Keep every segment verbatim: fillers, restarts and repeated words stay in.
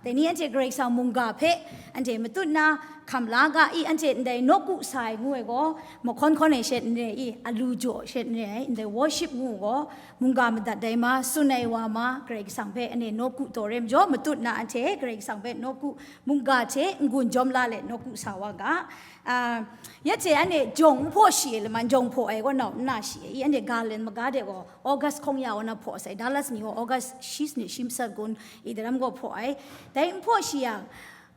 Dai ni anhte Karai Kasang mungga hpe anhte matut na hkam la ga i, anhte ndai nawku sa ai ngu ai gaw, mahkawn hkawn ai she n re i, alu jaw she n re ai, ndai worship ngu gaw, mungga madat dai ma, tsun ai wa ma, Karai Kasang hpe anhte nawku taw re majaw, matut na anhte Karai Kasang hpe nawku mungga hte n-gun jawm la let nawku sa wa ga. Ah, ya hte anhte jawng n hpaw shi ai, laman jawng hpaw ai gaw nau n na shi ai i, anhte garland maga de gaw, August hkawng ya wa na hpaw sai, Dallas ni gaw August shi sanit shi matsat gun i daram gaw hpaw ai. Dai n hpaw shi yang,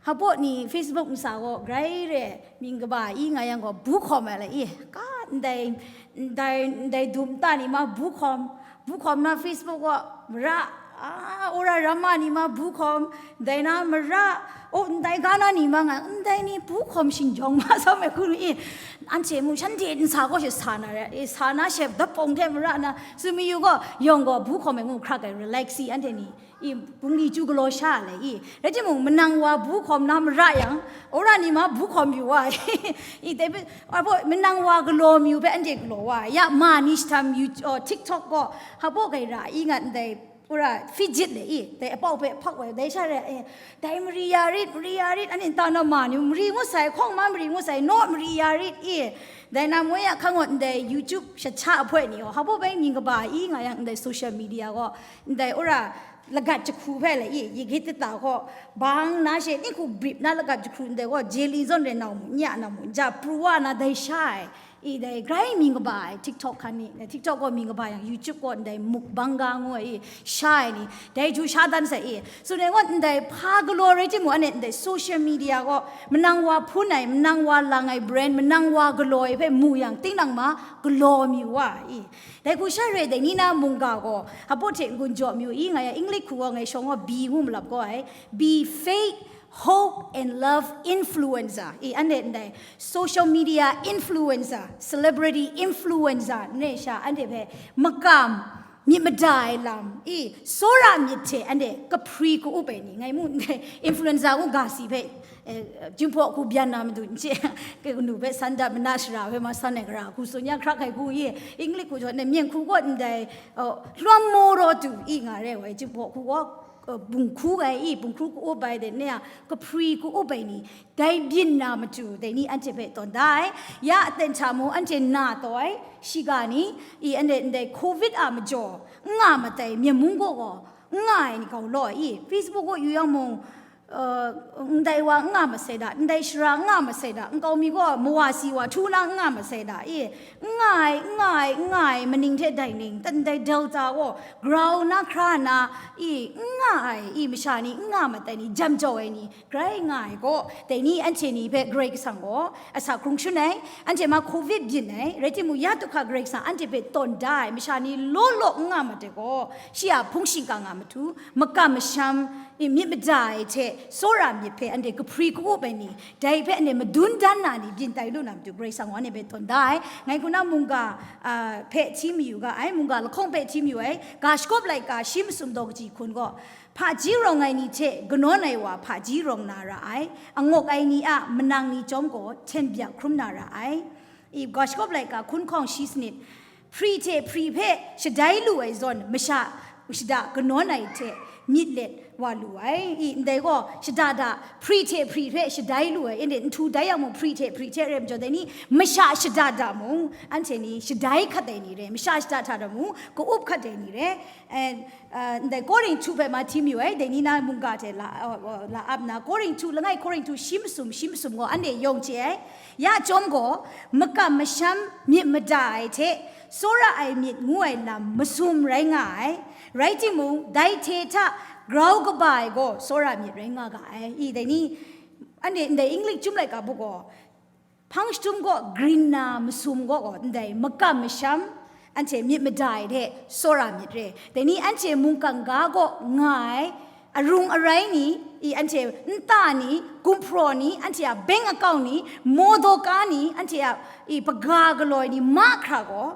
hpaw ni Facebook nsa gaw grai re mying kaba i nga yang gaw bu hkawm ai la i, ka ndai, ndai, ndai dum nta ni ma bu hkawm, bu hkawm na Facebook gaw mara, a, ora rama ni ma bu hkawm, dai na mara, o, ndai ga na ni ma nga, ndai ni bu hkawm shingjawng ma sau me hkru i, anhte mu shanhte nsa gaw she sa na re, e, sa na she dap pawng hte mara na, tsun mayu gaw, yawng gaw bu hkawm ai ngu hkrak ai, relax i, anhte ni, i, bungli chyu galaw sha le i, rai timung, manang wa bu hkawm na mara yang, ora ni ma bu hkawm yu wa i, i, dai hpe, a, hpaw, manang wa galaw myu hpe anhte galaw wa, ya ma ni shahtam yu, o, TikTok gaw, hpaw gai ra i ngat ndai, ora fidget le i, dai apau hpe hpak wai, dai sha re, e, dai mari ya rit, mari ya rit, anhte nta na ma ni, mari ngu sai, hkawng ma mari ngu sai, naw mari ya rit i, dai na moi ya hkang gaw ndai YouTube shacha ahpoi ni gaw, hpaw bai mying kaba i nga yang ndai social media gaw, ndai ora lagat jahku hpe le i, yigit tata gaw, bang na she, ni hku brip na lagat jahku ndai gaw, jeli zawn re nau mu, nya na mu, ja pru wa na dai sha ai, i dai grai mying kaba ai, TikTok hkan ni, TikTok gaw mying kaba yang, YouTube gaw ndai mukbang ga ngu ai i, sha ai ni, dai ju sha dan sai i, tsun ai gaw ndai hpa galaw rai timung, anhte ndai social media gaw, manang wa hpun ai, manang wa lang ai brand, manang wa galaw ai hpe mu yang, tinang ma galaw myu wa i, Dai hku sha re, dai ni na mungga gaw, hpaw hte n-gun jaw myu i, nga ya English hku gaw ngai shawng gaw be ngu malap gaw ai, be faith, hope and love influencer. I, anhte ndai social media influencer, celebrity influencer, ne sha anhte hpe makam, myit mada ai lam, i, tsawra myit hte anhte kahpri ka-up ai ni, ngai mu ndai influencer ngu ga si hpe, eh, Jinghpaw hku byan na madu n chye, kanu hpe san dat mana shara hpe ma san ai gara hku tsun ya hkrak ai hku i, English hku jaw, ne, myen hku gaw ndai, eh, lawm maw raw tu i nga re wai, Jinghpaw hku gaw, eh, bung hku ai i, bung hku ka-up ai de, ne a, kahpri ka-up ai ni, dai byin na matu, dai ni anhte hpe tawn da ai. Ya aten hta mung anhte na taw ai, shiga ni, i, anhte ndai covid a majaw, n nga matai, myen mung gaw gaw, n nga ai ni gau law i, Facebook gaw yu yang mung, eh, ndai wa n nga masai da, ndai shara n nga masai da, nkau mi gaw mawa si wa htu na n nga masai da, i, n nga ai, n nga ai, n nga ai, maning hte dai ning, ndai Delta gaw, grau na hkra na, i, n nga ai, i, masha ni n nga matai ni, jam jau ai ni, grai nga ai gaw, dai ni anhte ni hpe Karai Kasang gaw asak hkrung shun ai, anhte ma covid byin ai, rai timung, ya du hkra Karai Kasang anhte hpe tawn da ai, masha ni law law n nga matai gaw, shi a hpung shingkang a matu, makam masham, i, myit mada ai hte tsawra myit hpe anhte kahpri ka-up ai ni, dai hpe anhte madun dan na ni byin tai lu na matu, Karai Kasang gaw anhte hpe tawn da ai. Ngai hku na mungga, a, hpe hti mayu ga ai, mungga lahkawng hpe hti mayu ai, ga shakawp laika shi masum daw kaji hkun gaw, hpaji rawng ai ni hte kanawn ai wa hpaji rawng na ra ai, angawk ai ni a manang ni chyawm gaw hten byak hkrum na ra ai. I, ga shakawp laika hkun hkawng shi sanit, hpri hte hpri hpe shadai lu ai zawn, masha shada kanawn ai hte myit let wa lu ai. I, ndai gaw shada da hpri hte hpri hpe shadai lu ai, anhte nhtu dai yang mung hpri hte hpri hte re majaw, dai ni masha shada da mung, anhte ni shadai hkat ai ni re, masha shada hta da mung, ka-up hkat ai ni re. And, uh, ndai Korinhtu hpe ma hti mayu ai, dai ni na mungga hte la, uh, uh, la ap na, Korinhtu, langai Korinhtu shi masum, shi masum gaw anhte yawng chye ai. Ya chyawm gaw, makam masham myit mada ai hte, tsawra ai myit ngu ai lam masum rai nga ai. Rai timung, dai hte hta grau kaba ai gaw tsawra myit rai nga ga ai. I, dai ni, anhte ndai English chyum laika bu gaw, hpang shatum gaw grin na masum gaw gaw ndai makam masham, anhte myit mada ai hte tsawra myit re. Dai ni anhte mungkan ga gaw nga ai, arung arai ni, i anhte nta ni, gumhpraw ni, anhte a bank account ni, mawdaw ka ni, anhte a i paga galoi ni mahkra gaw,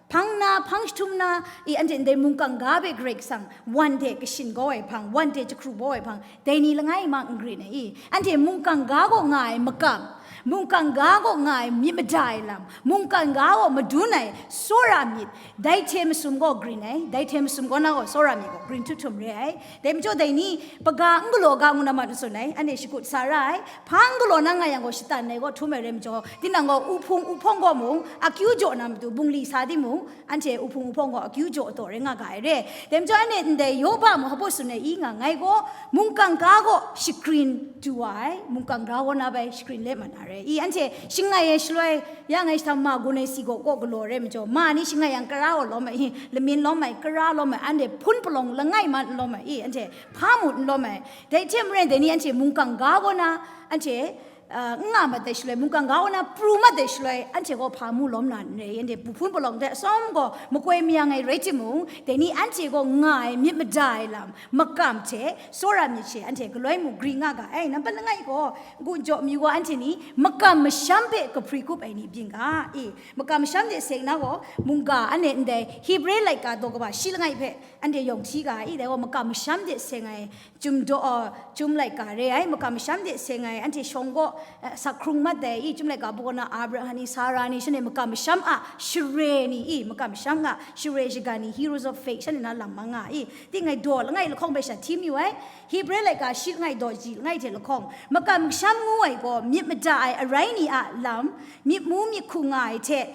Hpang na, hpang jahtum na, i anhte ndai mungkang ga hpe Karai Kasang, wan hte kashin kau ai hpang, wan hte jahkru bau ai hpang, dai ni langai ma n grin ai i, anhte mungkang ga kaw nga ai makam, mungkang ga kaw nga ai myit mada ai lam, mungkang ga kaw madun ai tsawra myit, dai hte masum gaw grin ai, dai hte masum kaw na gaw tsawra myit gaw grin htum htum re ai. Dai majaw dai ni, hpaga n galaw ga ngu na ma n tsun ai, anhte shakut sa ra ai, hpa n galaw na nga yang gaw shatan ai gaw htum ai rai majaw, tinang gaw uhpung uhpawng gaw mung, akyu jaw na matu bungli sa timung, anhte uhpung uhpawng gaw akyu jaw ataw rai nga ga ai re. Dai majaw anhte ndai Yoba mung hpa baw tsun ai i nga, ngai gaw mungkang ga gaw shagrin du wa ai, mungkang ga gaw na bai shagrin let mat na re i, anhte shangai ai shaloi, ya ngai shahtam ma gun ai si gaw kaw galaw rai majaw, ma ni shangai yang kara gaw lawm ai i, lamin lawm ai, kara lawm ai, anhte hpun palawng langai ma n lawm ai i, anhte hpa mu n lawm ai. Dai hte maren dai ni anhte mungkang ga kaw na, anhte, ah, n nga mat ai shaloi, mungkang ga kaw na pru mat ai shaloi, anhte gaw hpa mu lawm na n rai, anhte bu hpun palawng hte atsawm gaw makoi mayang ai rai timung, dai ni anhte gaw nga ai myit mada ai lam, makam hte tsawra myit she anhte galoi mu gri nga ga ai. Nampat langai gaw, n-gun jaw amyu gaw anhte ni makam masham hpe kahpri kup ai ni byin ga i, makam masham de seng na gaw, mungga anhte ndai Hebre laika daw kaba shi langai hpe anhte yawng hti ga i, dai gaw makam masham de seng ai, Chyum daw, uh, Chyum laika re ai, makam masham de seng ai, anhte shawng gaw, uh, sak hkrung mat ai i, Chyum laika bu kaw na Abraham ni, Sara ni, shanhte makam masham a share ni i, makam masham a share shaga ni, heroes of faith, shanhte na lam mang nga i, ting ai daw langai lahkawng bai sha hti mayu ai, Hebre laika shi langai daw ji langai hte lahkawng, makam masham ngu ai gaw, myit mada ai arai ni a lam, myit mu myit hku nga ai hte,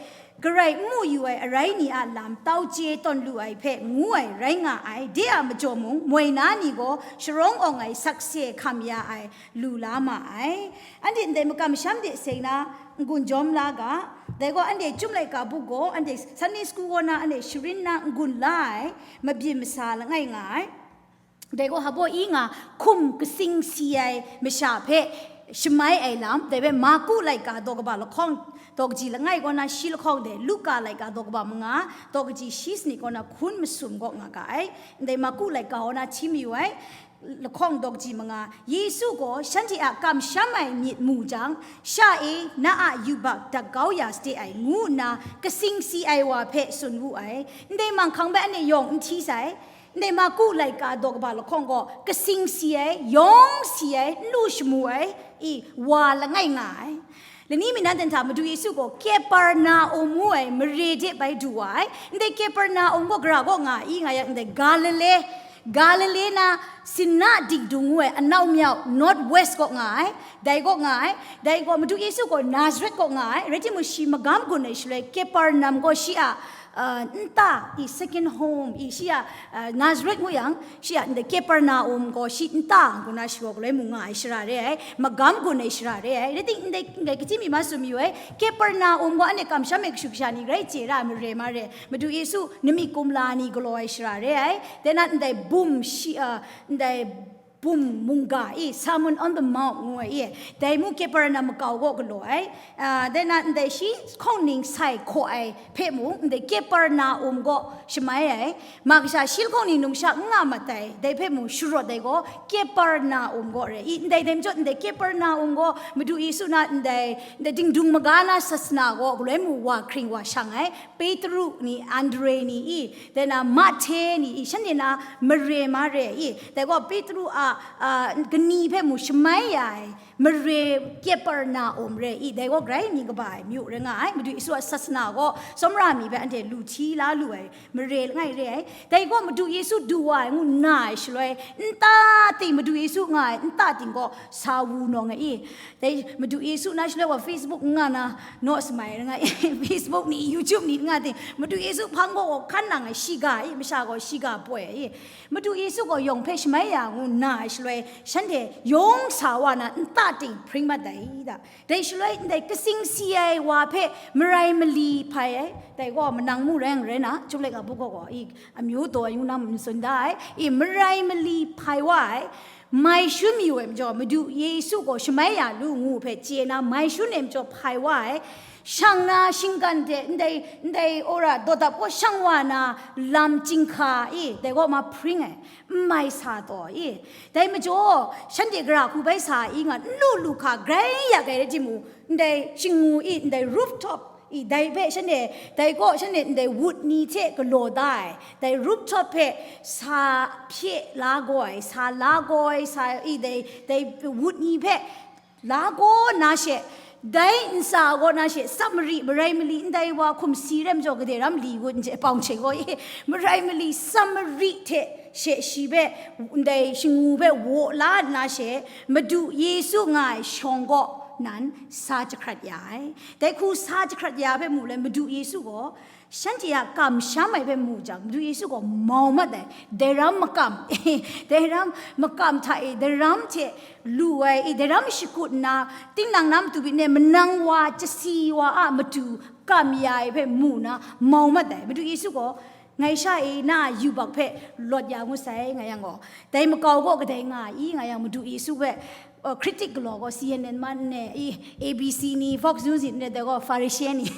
Karai n mu yu ai arai ni a lam tau chye tawn lu ai hpe ngu ai rai nga ai, de a majaw mung, moi na ni gaw sharawng awng ai sakse hkam ya ai lu la ma ai. Anhte ndai makam masham de seng na n-gun jawm la ga, dai gaw anhte Chyum laika bu gaw, anhte Sunday school gaw na anhte sharin na n-gun la ai, mabyin masa langai nga ai. Dai gaw hpa baw i nga, hkum kasing si ai masha hpe shamai ai lam, dai hpe Marku laika daw kaba lahkawng, daw kaji langai kaw na shi lahkawng de, Luka laika daw kaba manga, daw kaji shi sanit kaw na hkun masum gaw nga ga ai. Ndai Marku laika kaw na hti mayu ai, lahkawng daw kaji manga, Yesu gaw shanhte a kamsham ai myit mu jang, sha e, na a yubak dak kau ya sade ai, ngu nna kasing si ai wa hpe tsun wu ai. Ndai manghkang bai anhte yawng n hti sai. Ndai Marku laika daw kaba lahkawng gaw, kasing si ai, yawng si ai, n lu shamu ai, i, wa langai nga ai. Lani mi nan dan hta Madu Yesu gaw Kapernaum ngu ai mare de bai du wa ai. Ndai Kapernaum gaw gara gaw nga i nga yang, ndai Galile, Galile na Sinna dingdung ngu ai anau myau, north west gaw nga ai, dai gaw nga ai, dai gaw Madu Yesu gaw Nazaret gaw nga ai, rai timung shi magam gun ai shaloi Kapernaum gaw shi a, uh, nta i, second home i, shi a, uh, Nazaret ngu yang, shi a ndai Kapernaum gaw shi nta ngu na shi gaw galoi mu nga ai shara re ai, magam gun ai shara re ai, rai ting ndai, ndai kaji mi ma tsun mayu ai, Kapernaum gaw anhte kamsham ai kashu kasha ni rai chye ra ai mare ma re, Madu Yesu nami kumla ni galaw ai shara re ai, dai na ndai bum shi, uh, ndai bum mungga i, Sermon on the Mount ngu ai i, dai mung Kapernaum makau gaw galaw ai, ah, dai na ndai shi hkawng ning sai hkaw ai hpe mung, ndai Kapernaum gaw shamai ai, ma kasha shi lahkawng ning numsha n nga mat ai, dai hpe mung sharawt ai gaw Kapernaum gaw re i, ndai dai majaw ndai Kapernaum gaw Madu Yesu na ndai, ndai dingdung maga na sasana gaw galoi mu wa hkring wa shang ai, Petru ni, Andre ni i, dai na Mahte ni i, shanhte na mare ma re i, dai gaw Petru a, a, kani hpe mu shamai ya ai mare Kapernaum re i, dai gaw grai mi kaba ai myu rai nga ai, Madu Yesu a sasana gaw tsawmra mi hpe anhte lu hti la lu ai mare langai re ai, dai gaw Madu Yesu du wa ai ngu nna ai shaloi, nta ting Madu Yesu nga ai nta ting gaw sa wu nawng ai i, dai Madu Yesu na shaloi wa Facebook n nga na, naw samai rai nga i, Facebook ni, YouTube ni n nga ting, Madu Yesu hpang gaw hkan nang ai shiga i, masha gaw shiga poi ai i, Madu Yesu gaw yawng hpe shamai ya ngu nna ai shaloi, shanhte yawng sa wa na nta ting hpring mat ai da. Dai shaloi ndai kasing si ai wa hpe marai mali hpai ai, dai gaw manang mu rai n rai na, Chyum laika bu gaw gaw i, amyu taw ai ngu na, n tsun da ai, i, marai mali hpai wa ai, mai shun mayu ai majaw, Madu Yesu gaw shamai ya lu ngu hpe chye na, mai shun ai majaw hpai wa ai, shang na shinggan hte ndai, ndai wora dawdap gaw shang wa na lam chyinghka i, dai gaw ma hpring ai, n mai sa taw i, dai majaw, shanhte gara hku bai sa i nga, n lu lu hka grai ya ai rai timung, ndai shingnu i, ndai rooftop, I, dai hpe shanhte, dai kaw shanhte ndai wut ni hte galaw da ai, dai rooftop hpe sa hpye la gaw ai, sa la gaw ai, sa, i, dai, dai wut ni hpe la gaw na she, dai ntsa gaw na she, Samari, marai mali ndai wa hkum si rai majaw, gade ram li wut n je, pawng hte gaw, i, marai mali Samari hte she shi hpe, ndai shangu hpe waw la nna she, Madu Yesu nga ai shawng kaw nan sa jahkrat ya ai. Dai hku sa jahkrat ya hpe mu let, Madu Yesu gaw shanhte a kamsham ai hpe mu jang, Madu Yesu gaw mau mat ai. Dai ram makam, dai ram makam hta e, dai ram hte lu ai, i, dai ram shakut nna, tinang na matu byin e, manang wa, chyasi wa a matu kam ya ai hpe mu na, mau mat ai. Madu Yesu gaw, ngai sha e, na a yubak hpe lawt ya ngut sai, nga yang gaw, dai makau gaw kadai nga ai, nga yang Madu Yesu hpe, uh, critic galaw gaw, C N N man ne, i, A B C ni, Fox News ni, ne, dai gaw, Pharisee ni,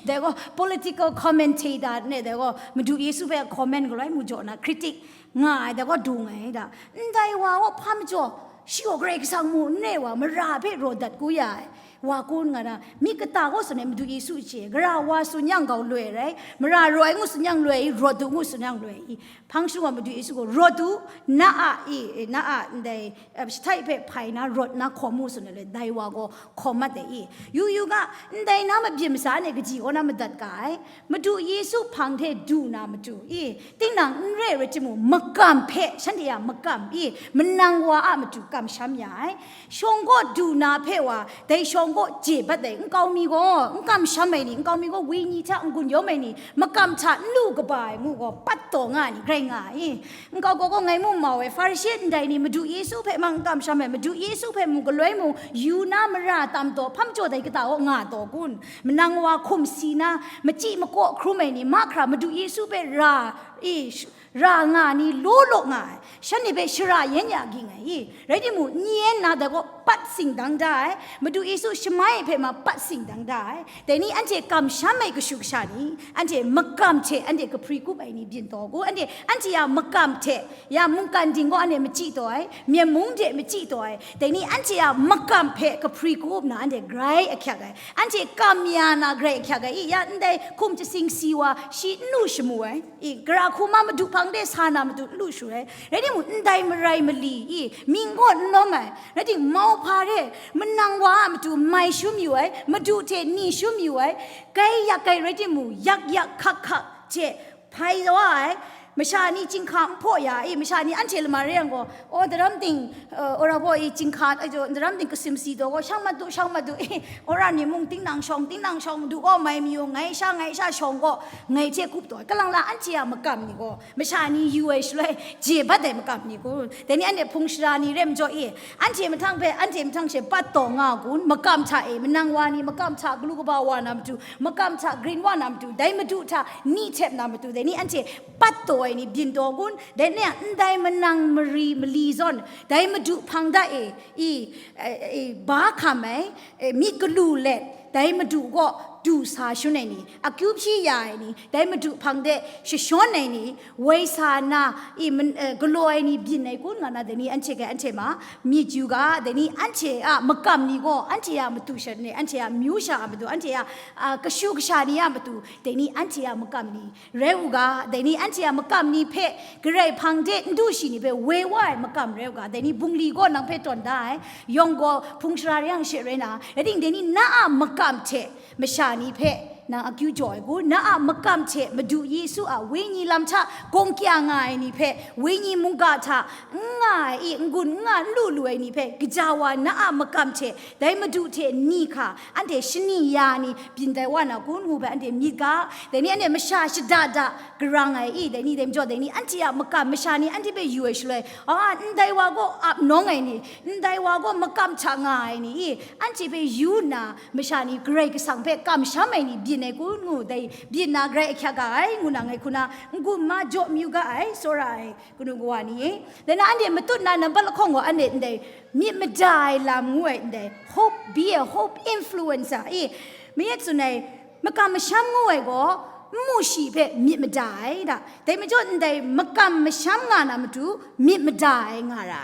dai gaw, political commentator ne, dai gaw, Madu Yesu hpe comment galaw ai mu jaw na, critic nga ai, dai gaw, dung ai da. Ndai wa gaw hpa majaw, shi gaw Karai Kasang mu n re wa, mara hpe raw dat ku ya ai. Wa kun nga na, myit kata gaw tsun ai Madu Yesu chye, gara wa tsun yang gau loi rai, mara raw ai ngu tsun yang loi, rawt du ngu tsun yang loi, hpang shingkang Madu Yesu gaw rawt du, na a i, na a ndai, eh, shahtai hpe hpai na rawt na hkawm mu tsun ai loi, dai wa gaw hkawm mat ai i, yu yu ga, ndai na mabyin masa ne kaji kaw na madat ga ai, Madu Yesu hpang hte du na matu i, tinang n re rai timung, makam hpe, shanhte a makam i, manang wa a matu kamsham ya ai. Shawng kaw du na hpe wa, dai shawng kaw je bat ai nkau mi gaw, n kamsham ai ni, nkau mi gaw wenyi hta n-gun yawm ai ni, makam hta n lu kaba ai ngu gaw, pat taw nga ai ni grai nga ai. Nkau gaw gaw ngai mung mau ai, Farisi ndai ni Madu Yesu hpe mang n kamsham ai, Madu Yesu hpe mung galoi mung yu na mara tam taw, hpa majaw dai kata kaw nga taw kun? Manang wa hkum si na, machyi makaw hkrum ai ni, mahkra Madu Yesu hpe ra, i, sh-, ra nga ni, law law nga ai, shanhte hpe shara yen ya ging ai i, rai timung, n yen na dai gaw pat singdang da ai, Madu Yesu shamai hpe ma pat singdang da ai. Dai ni anhte kamsham ai kashu kasha ni, anhte makam hte anhte kahpri kup ai ni byin taw kun, anhte, anhte a makam hte, ya mungkan ding gaw anhte machyi taw ai, myen mung de machyi taw ai, dai ni anhte a makam hpe kahpri kup na anhte grai ahkyak ai, anhte kam ya na grai ahkyak ai, i, ya ndai hkum chyasing si wa shi n lu shamu ai, i, gara hku ma Madu hpang de sa na matu n lu shu ai, rai timung, ndai marai mali, i, mying gaw n lawm ai, rai timung, mauhpa re, manang wa a matu mai shum yu ai, Madu hte ni shum yu ai, kai yak kai rai timung, yak yak hkak hkak hte hpai wa ai, masha ni chyinghka n hpaw ya i, masha ni anhte lama re yang gaw, o, daram ting, uh, ora gaw i chyinghka, ai jaw, daram ting kasim si taw gaw, shang mat du, shang mat du, i, ora ni mung tinang shawng, tinang shawng du gaw, mai mayu, ngai sha, ngai sha shawng gaw, ngai hte kup taw, kalang la anhte a makam ni gaw, masha ni yu ai shaloi, je bat ai makam ni kun? Dai ni anhte hpung shara ni re majaw i, anhte mahtang hpe, anhte mahtang she pat taw nga kun? Makam hta e, manang wa ni makam hta galu kaba wa na matu, makam hta grin wa na matu, dai Madu hta ni htep na matu, dai ni anhte pat taw ai ni byin taw kun? Dai ni a ndai manang mari mali zawn, dai Madu hpang da e, i, e, e, ba hkam ai, e, myit galu let, dai Madu gaw du sa shun ai ni, akyu hpyi ya ai ni, dai Madu hpang de jashawn ai ni, woi sa na, i, man, e, galaw ai ni byin ai kun nga na, dai ni anhte hpe anhte ma myit yu ga, dai ni anhte a makam ni gaw, anhte a matu sha ni, anhte a myu sha a matu, anhte a, a, kashu kasha ni a matu, dai ni anhte a makam ni rai u ga, dai ni anhte a makam ni hpe Karai hpang de n du shi ni hpe woi wa ai makam rai u ga, dai ni bungli gaw nang hpe tawn da ai, yawng gaw hpung shara yang she rai na, rai ting, dai ni na a makam hte masha ni hpe nang akyu jaw ai kun? Na a makam hte Madu Yesu a Wenyi lam hta gawng kya nga ai ni hpe, Wenyi mungga hta n nga ai i, n-gun n nga, n lu lu ai ni hpe, gaja wa na a makam hte dai Madu hte ni hka, anhte shani ya ni byin tai wa na kun ngu hpe anhte myit ga, dai ni anhte masha shada da garang ai i, dai ni dai majaw, dai ni anhte a makam masha ni anhte hpe yu ai shaloi, a, ndai wa gaw ap nawng ai ni, ndai wa gaw makam hta nga ai ni i, anhte hpe yu nna, masha ni Karai Kasang hpe kamsham ai ni byin ai kun ngu, dai byin na grai ahkyak ga ai, ngu na ngai hku na n-gun ma jaw mayu ga ai, tsawra ai kanu kawa ni e. Dai na anhte matut na nambat lahkawng gaw anhte ndai myit mada ai lam ngu ai ndai, hope, be a hope influencer i, mayat tsun ai, makam masham ngu ai gaw, n mu shi hpe myit mada ai da. Dai majaw ndai makam masham nga na matu, myit mada ai nga ra.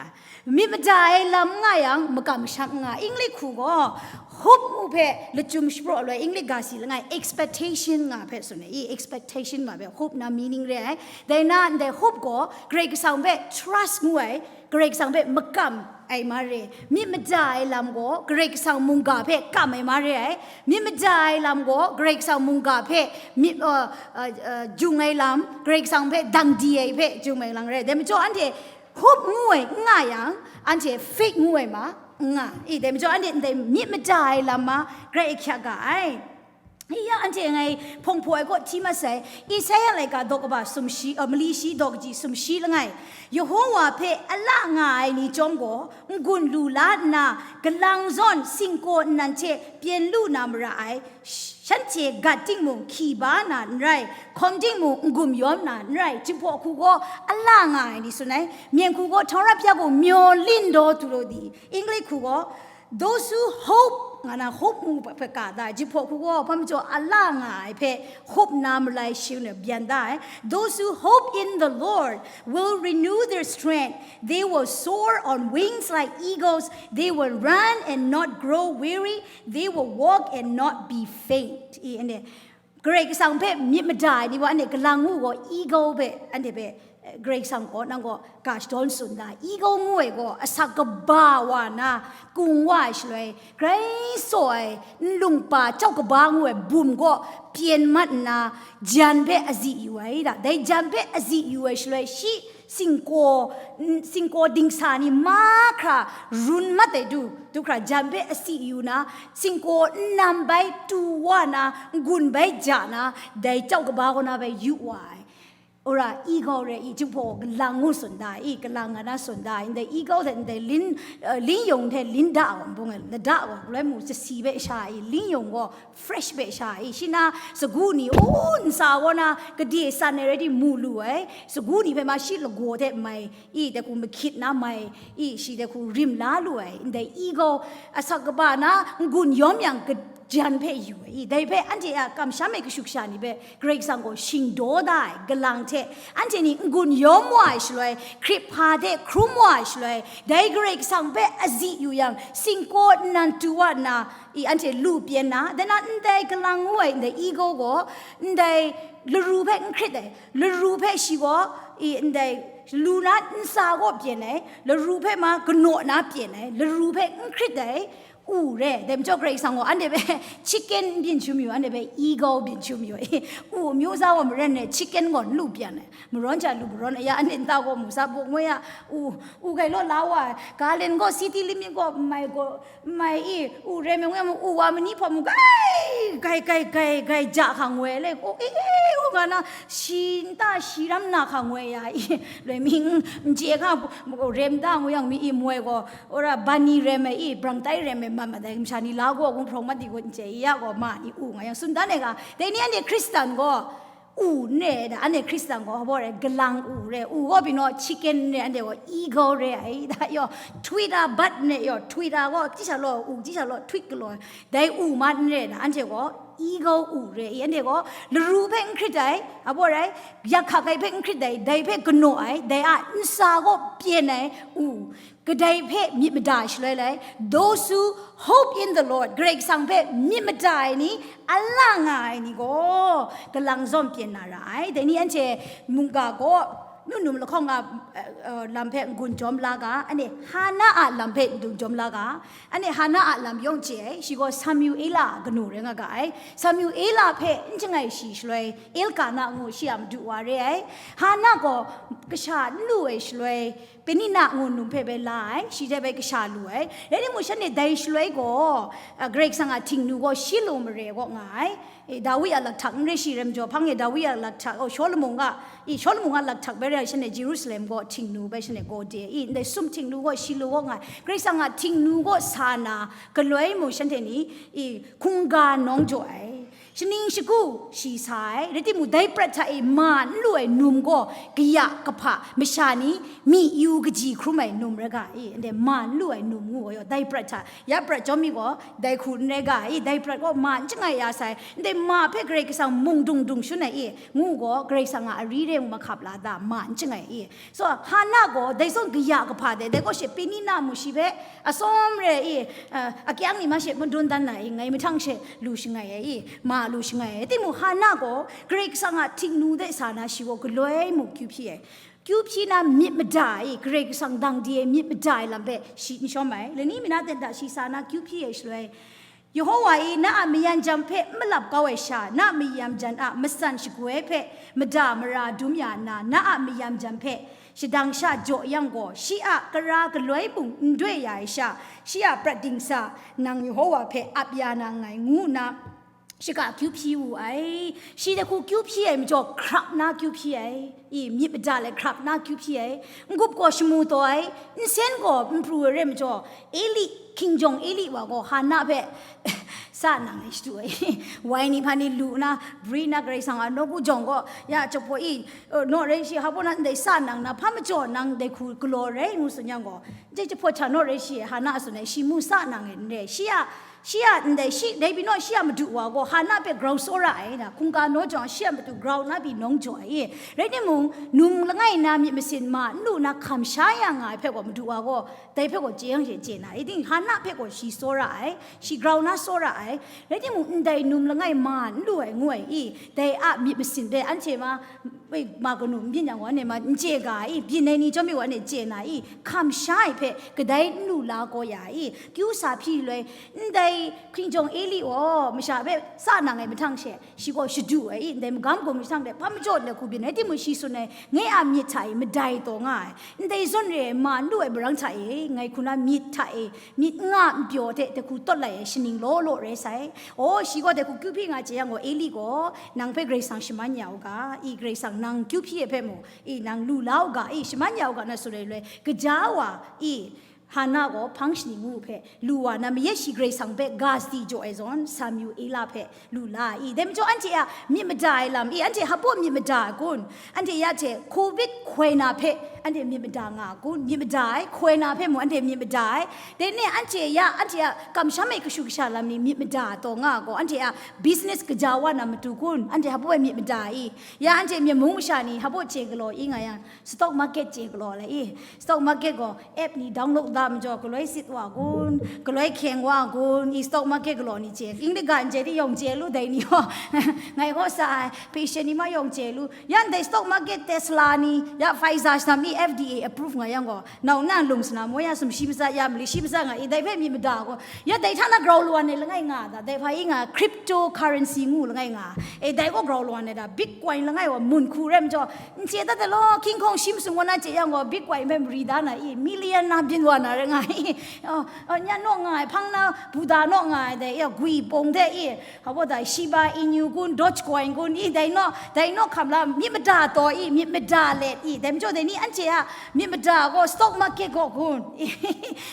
Myit mada ai lam n nga yang, makam masham n nga. English hku gaw, Hope ngu hpe lachyum shapraw loi, English ga si langai expectation nga hpe tsun ai, i expectation nga hpe hope na meaning re ai. Dai na ndai hope gaw Karai Kasang hpe trust ngu ai, Karai Kasang hpe makam ai ma re. Myit mada ai lam gaw Karai Kasang mungga hpe kam ai ma re ai. Myit mada ai lam gaw Karai Kasang mungga hpe myit, uh, uh, uh, jung ai lam, Karai Kasang hpe dang di ai hpe jung ai lam re. Dai majaw anhte hope ngu ai n nga yang, anhte faith ngu ai ma n nga. I, dai majaw anhte ndai myit mada ai lam ma grai ahkyak ga ai. I ya anhte ngai hpawng hpaw ai kaw hti mat sai, Isaya laika daw kaba sumshi, uh, mali shi daw kaji sumshi langai, Yehowa hpe a la nga ai ni chyawm gaw, n-gun lu la nna, galang zawn singkaw nnan hte pyen lu na mara ai, shanhte gat timung hkyi ba na n rai, hkawm timung n-gum yawm na n rai, Jinghpaw hku gaw a la nga ai ni tsun ai, Myen hku gaw ထာဝရဘုရားကို မျှော်လင့်တော်သူတို့သည်, English hku gaw, those who hope, nga na hope ngu hpe ka da, Jinghpaw hku gaw, hpa majaw a la nga ai hpe, hope na malai shi na byan da ai. Those who hope in the Lord will renew their strength. They will soar on wings like eagles. They will run and not grow weary. They will walk and not be faint. I, anhte, Karai Kasang hpe myit mada ai ni gaw, anhte galang ngu gaw, eagle hpe, anhte hpe, eh, Karai Kasang gaw, nang gaw, ga shadawn tsun da, eagle ngu ai gaw, asak kaba wa na, kung wa ai shaloi, grai saw ai, nlung pa, chyau kaba ngu ai bum gaw, pyen mat nna, jan hpe azi yu ai da, dai jan hpe azi yu ai shaloi, shi, singkaw, n-, singkaw dingsa ni mahkra run mat ai du, du hkra jan hpe asi yu na, singkaw nnam bai tu wa na, n-gun bai ja na, dai chyau kaba kaw na bai yu wa ai. Ora, eagle re i, Jinghpaw galang ngu tsun da i, galang nga na tsun da i, ndai eagle hte ndai lin, eh, lin yawng hte lin da wa, nbung ai, lada wa, galoi mu, jasi bai sha i, lin yawng gaw, fresh bai sha i, shi na sagu ni, o, nsa gaw na, gade san ai rai di mu lu ai, sagu ni hpe ma shi lagaw hte mai, i, dai hku mahkyit na mai, i, shi dai hku rim la lu ai, ndai eagle, asak kaba na, n-gun yawm yang, gajan hpe yu ai, i, dai hpe anhte a kamsham ai kashu kasha ni hpe, Karai Kasang gaw shingdaw da ai, galang hte, anhte ni n-gun yawm wa ai shaloi, hkrip hpa hte hkrum wa ai shaloi, dai Karai Kasang hpe azi yu yang, singkaw nnan tu wa nna, i, anhte lu pyen na, dai na ndai galang ngu ai, ndai eagle gaw, ndai laru hpe n hkrit ai, laru hpe shi gaw, i, ndai lu na nsa gaw pyen ai, laru hpe ma kanaw na pyen ai, laru hpe n hkrit ai, u re, dai majaw Karai Kasang gaw, anhte hpe chicken byin shu mayu, anhte hpe eagle byin shu mayu, i, u amyu za gaw maren ai, chicken gaw n lu pyan ai, marawn ja lu marawn, aya, anhte nta gaw mu sa, buk ngoi a, u, u gai law la wa ai, Galen gaw, city limit gaw, mai gaw, mai i, u rem ai ngoi mu, u wa mani hpawt mu, gai, gai, gai, gai, gai, ja hkang ngoi le, o, e, e, u nga na, shi nta, shi ram na hkang ngoi ya, i, loi ming, n je hka, rem da ngu yang mi i moi gaw, ora bani rem ai i, brang tai rem ai, ma, ma dai, masha ni la gaw, kung hprawng mat di gaw, n je i ya gaw, ma ni u nga yang, sun dan ai ga, dai ni anhte Hkristan gaw, u n re ai da, anhte Hkristan gaw, hpa re, galang u re, u gaw pyi naw, chicken n re, anhte gaw, eagle re ai da, yaw, twit a bat n re, yaw, twit a gaw, ji sha law, u ji sha law, twit galaw, dai u ma n re ai da, anhte gaw, eagle u re i, anhte gaw, laru hpe n hkrit ai, hpa re, yak hkak ai hpe n hkrit ai, dai hpe kanaw ai, dai a nsa gaw pyen ai, u, kadai hpe myit mada shaloi lai, those who hope in the Lord, Karai Kasang hpe myit mada ai ni, a la nga ai ni gaw, galang zawn pyen na ra ai. Dai ni anhte mungga gaw, nu num lahkawng a, eh, eh, lam hpe n-gun jawm la ga, anhte Hana a lam hpe n-gun jawm la ga, anhte Hana a lam yawng chye ai, shi gaw Samuela a kanu rai nga ga ai. Samuela hpe n chyangai shi shaloi, Elkana ngu shi a madu wa re ai. Hana gaw kasha n lu ai shaloi, Penina ngu num hpe bai la ai, shi hte bai kasha lu ai. Rai timung, shanhte dai shaloi gaw, a, Karai Kasang a htingnu gaw shi lu mare gaw nga ai. E, Dawi a lakhtak n re shi rai majaw, hpang e Dawi a lakhtak, o, Shawlumon a, i, Shawlumon a lakhtak bai rai, shanhte Jerusalem gaw htingnu bai shanhte gaw de, i, ndai sum htingnu gaw shi lu gaw nga ai. Karai Kasang a htingnu gaw sa na, galoi mung shanhte ni, i, hkungga nawng jaw ai. Shaning shagu shi sa ai, rai timung, dai prat hta e ma n lu ai num gaw, kaya kahpa masha ni myi yu kaji hkrum ai num rai ga i, ndai ma n lu ai num ngu ai yaw, dai prat hta, ya prat chyawm mi gaw, dai hku n rai ga i, dai prat gaw ma n chyangai ya sai, ndai ma hpe Karai Kasang mung dung dung shun ai i, ngu gaw, Karai Kasang a ari re mahkap la da, ma n chyangai i. So, Hana gaw, dai zawn kaya kahpa de, dai gaw she Penina mu shi hpe, atsawm re i, uh, akyang ni ma she madun dan na i, ngai mahtang she lu shangai ai i, ma lu shangai ai. Timung Hana gaw, Karai Kasang a htingnu de sa na shi gaw galoi mung kyu hpyi ai. Kyu hpyi na myit mada i, Karai Kasang dang di ai myit mada ai lam hpe shi n shawm ai. Lani mi na ten hta shi sa na kyu hpyi ai shaloi, Yehowa e na a mayan jam hpe n malap kau ai sha, na a mayan jan a matsan shagoi hpe mada mara dum ya nna, na a mayan jam hpe shadang sha jaw yang gaw, shi a kara galoi mung n doi ya ai sha, shi a prat dingsa nang Yehowa hpe ap ya na nngai, ngu nna shaka kyu hpyi wu ai. Shi dai hku kyu hpyi ai majaw, hkrap na kyu hpyi ai. I, myit mada let hkrap na kyu hpyi ai. N-gup gaw shamu taw ai, nsen gaw n pru ai rai majaw, Eli, hkinjawng Eli wa gaw Hana hpe sa nang ai shadu ai. Wai ni hpa ni lu na, bri na, Karai Kasang a nawku jawng gaw, ya, jahpaw i, eh, naw rai shi, hpa baw na ndai sa nang na, hpa majaw nang dai hku galaw rai ngu tsun yang gaw, dai jahpaw hta naw rai shi, Hana a tsun ai, shi mu sa nang ai n rai. Shi a, shi a ndai, shi, dai pyi naw shi a madu wa gaw, Hana hpe grau tsawra ai na, hkungga naw jawng, shi a matu grau na pyi nawng jaw ai. Rai timung, num langai na myit masin ma n lu na hkam sha ya nga ai hpe gaw, madu wa gaw, dai hpe gaw chye yang she chye na, i ting, Hana hpe gaw shi tsawra ai, shi grau na tsawra ai, rai timung, ndai num langai ma n lu ai ngu ai i, dai a myit masin hpe anhte ma, ma kanu n byin yang gaw, anhte ma n chye ga i, byin ai ni chyawm mi gaw, anhte chye na i, hkam sha ai hpe kadai n lu la gaw ya i, kyu sa hpyi loi, ndai hkinjawng Eli gaw masha hpe sa nang ai mahtang she, shi gaw shadu ai i, ndai magam gaw masha hte hpa majaw let hku byin ai, timung shi tsun ai, ngai a myit hta e madai taw nga ai, ndai zawn re ai ma n lu ai marang hta e, ngai hku na myit hta e, myit n nga n pyaw hte dai hku tawt lai ai shaning law law rai sai. Aw, shi gaw dai hku kyu hpyi nga chye yang gaw, Eli gaw, nang hpe Karai Kasang shaman ya u ga, i, Karai Kasang nang kyu hpyi ai hpe mung, i, nang lu la u ga, i, shaman ya u ga, na tsun ai loi, kaja wa, i, Hana gaw hpang shani ngu hpe lu wa na, mayat shi Karai Kasang hpe ga sadi jaw ai zawn, Samuela hpe lu la ai. Dai majaw, anhte a myit mada ai lam i, anhte hpa baw myit mada ai kun? Anhte ya hte covid hkoi na hpe anhte myit mada nga ai kun? Myit mada ai, hkoi na hpe mung anhte myit mada ai. Dai ni anhte ya, anhte a kamsham ai kashu kasha lam ni myit mada taw nga ai gaw, anhte a business kaja wa na matu kun? Anhte hpa baw myit mada i? Ya anhte Myen mung masha ni hpa baw chye galaw i nga yang, stock market chye galaw le i? Stock market gaw app ni download da majaw, galoi sit wa kun, galoi hkyeng wa kun, i, stock market galaw ni chye. English ga n chye di yawng chye lu dai ni gaw. Ngai gaw sa ai, patient ni ma yawng chye lu. Ya ndai stock market Tesla ni, ya Pfizer shadam ni F D A approve nga yang gaw, nau na lung sana mo ya sum shi matsat ya mali shi matsat nga i, dai hpe myit mada gaw. Ya dai hta na grau lwan ai langai nga da, dai hpa i nga cryptocurrency ngu langai nga. E, dai gaw grau lwan ai da, Bitcoin langai wa mun hku rai majaw, n chye dat ai law, King Kong shi masum gaw na chye yang gaw, Bitcoin hpe mari da na i, million na byin wa na rai nga i, oh, oh, nya naw nga ai, hpang na Buddha naw nga ai dai, ya, gwi pawng hte i, hpa baw da, Shiba Inu kun, Dogecoin kun i, dai naw, dai naw hkam la, myit mada taw i, myit mada let i, dai majaw dai ni anhte a myit mada gaw stock market gaw kun,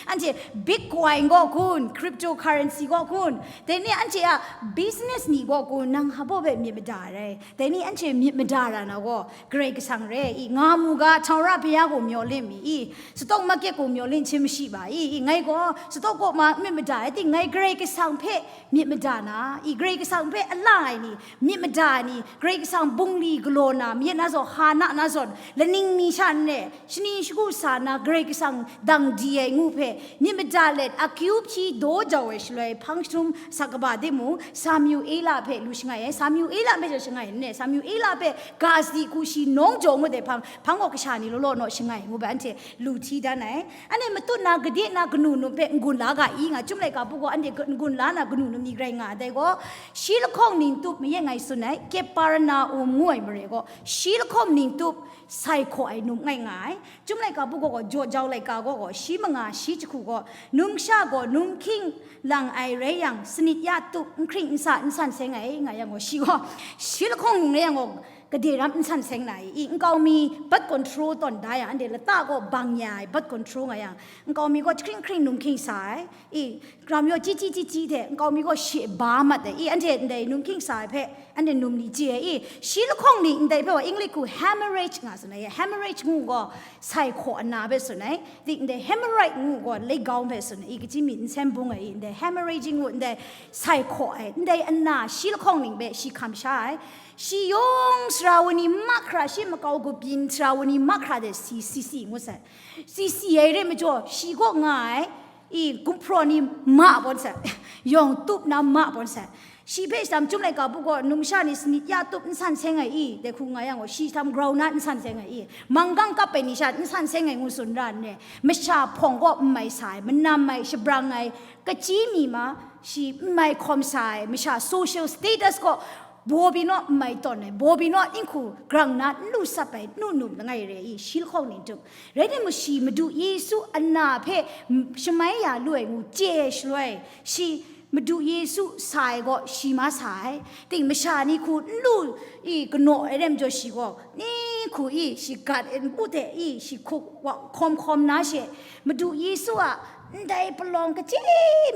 anhte Bitcoin gaw kun, cryptocurrency gaw kun, dai ni anhte a business ni gaw kun, nang hpa baw hpe myit mada rai? Dai ni anhte myit mada ra na gaw, Karai Kasang re i, nga mu ga, Htaura Baya gaw myaw lim mi i, stock market gaw myaw lim hte mashi ba i, i, ngai gaw stock gaw ma myit mada ai, ting ngai Karai Kasang hpe myit mada na i, Karai Kasang hpe a la ai ni, myit mada ai ni, Karai Kasang bungli galaw na, myit na zawn, Hana na zawn, laning mi sha nne, shani shagu sa na, Karai Kasang dang di ai ngu hpe, myit mada let, akyu hpyi daw jau ai shaloi, hpang jahtum sa kaba de mung, Samuela hpe lu shangai ai, Samuela hpe jau shangai ai, nne, Samuela hpe ga sadi hku shi nawng jaw ngut ai hpang, hpang gaw kasha ni law law naw shangai ngu bai, anhte lu hti dan ai. Anhte matut na, gade na, kanu num hpe n-gun la ga i nga, Chyum laika bu gaw anhte n-gun la na kanu num ni rai nga ai dai gaw, shi lahkawng ning tup, mayen ngai tsun ai, Kepernaum ngu ai mare gaw, shi lahkawng ning tup, sai hkaw ai num ngai nga ai. Chyum laika bu gaw gaw, jaw jau laika gaw gaw, shi manga, shi jahku gaw, numsha gaw, num hkying lang ai rai yang, sanit ya tup, n hkring n sa, n san seng ai, nga yang gaw, shi gaw, shi lahkawng ning rai yang gaw, Gade ram n san seng na i, i nkau mi birth control tawn da yang, anhte lata gaw bang ya ai, birth control nga yang, nkau mi gaw jahkring hkring num hkying sa ai, i ram yaw chyi chyi chyi chyi hte, nkau mi gaw shi ba mat ai, i anhte ndai num hkying sa ai hpe, anhte num ni chye ai, i shi lahkawng ni ndai hpe wa English hku hemorrhage nga tsun ai, hemorrhage ngu gaw, sai hkaw ana hpe tsun ai, di ndai hemorrhoid ngu gaw, leikau hpe tsun ai, i kaji mi n sem bung ai, i ndai hemorrhage ngu ndai sai hkaw ai, ndai ana shi lahkawng ning hpe shi hkam sha ai, shi yawng sara wa ni mahkra, shi makau kabyin sara wa ni mahkra de si, si, si ngu sai. Si, si ai re majaw, shi kaw nga ai, i gumhpraw ni ma bawn sai, yawng tup na ma bawn sai. Shi hpe shitam chyum laika bu gaw, numsha ni sanit ya tup n san seng ai i, dai hku nga yang gaw, shi shitam grau na n san seng ai i, manggang kap ai ni sha n san seng ai ngu tsun ra n re. Masha hpawng gaw n mai sa ai, manam ai, shabrang ai, kaji mi ma, shi n mai hkawm sa ai, masha social status gaw, baw binaw n mai tawn ai, baw binaw n hku grang na n lu sap ai, nu num langai re i, shi lahkawng ning tup. Rai timung, shi Madu Yesu ana hpe shamai ya lu ai ngu chye shaloi, shi Madu Yesu sa ai gaw shi ma sa ai. Ting masha ni hku n lu i kanaw ai rem jaw shi gaw, ni hku i shi gat ai npu hte i shi hkuk wa hkawm hkawm na she, Madu Yesu a ndai palawng kaji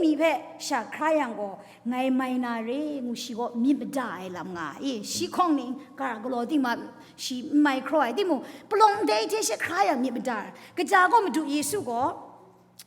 mi hpe sha hkra yang gaw, ngai mai na re ngu shi gaw myit mada ai lam nga ai. I, shi hkawng ning gara galaw ting ma, shi n mai hkraw ai. Timung, palawng ndai hte she hkra yang myit mada ai. Kaja gaw Madu Yesu gaw,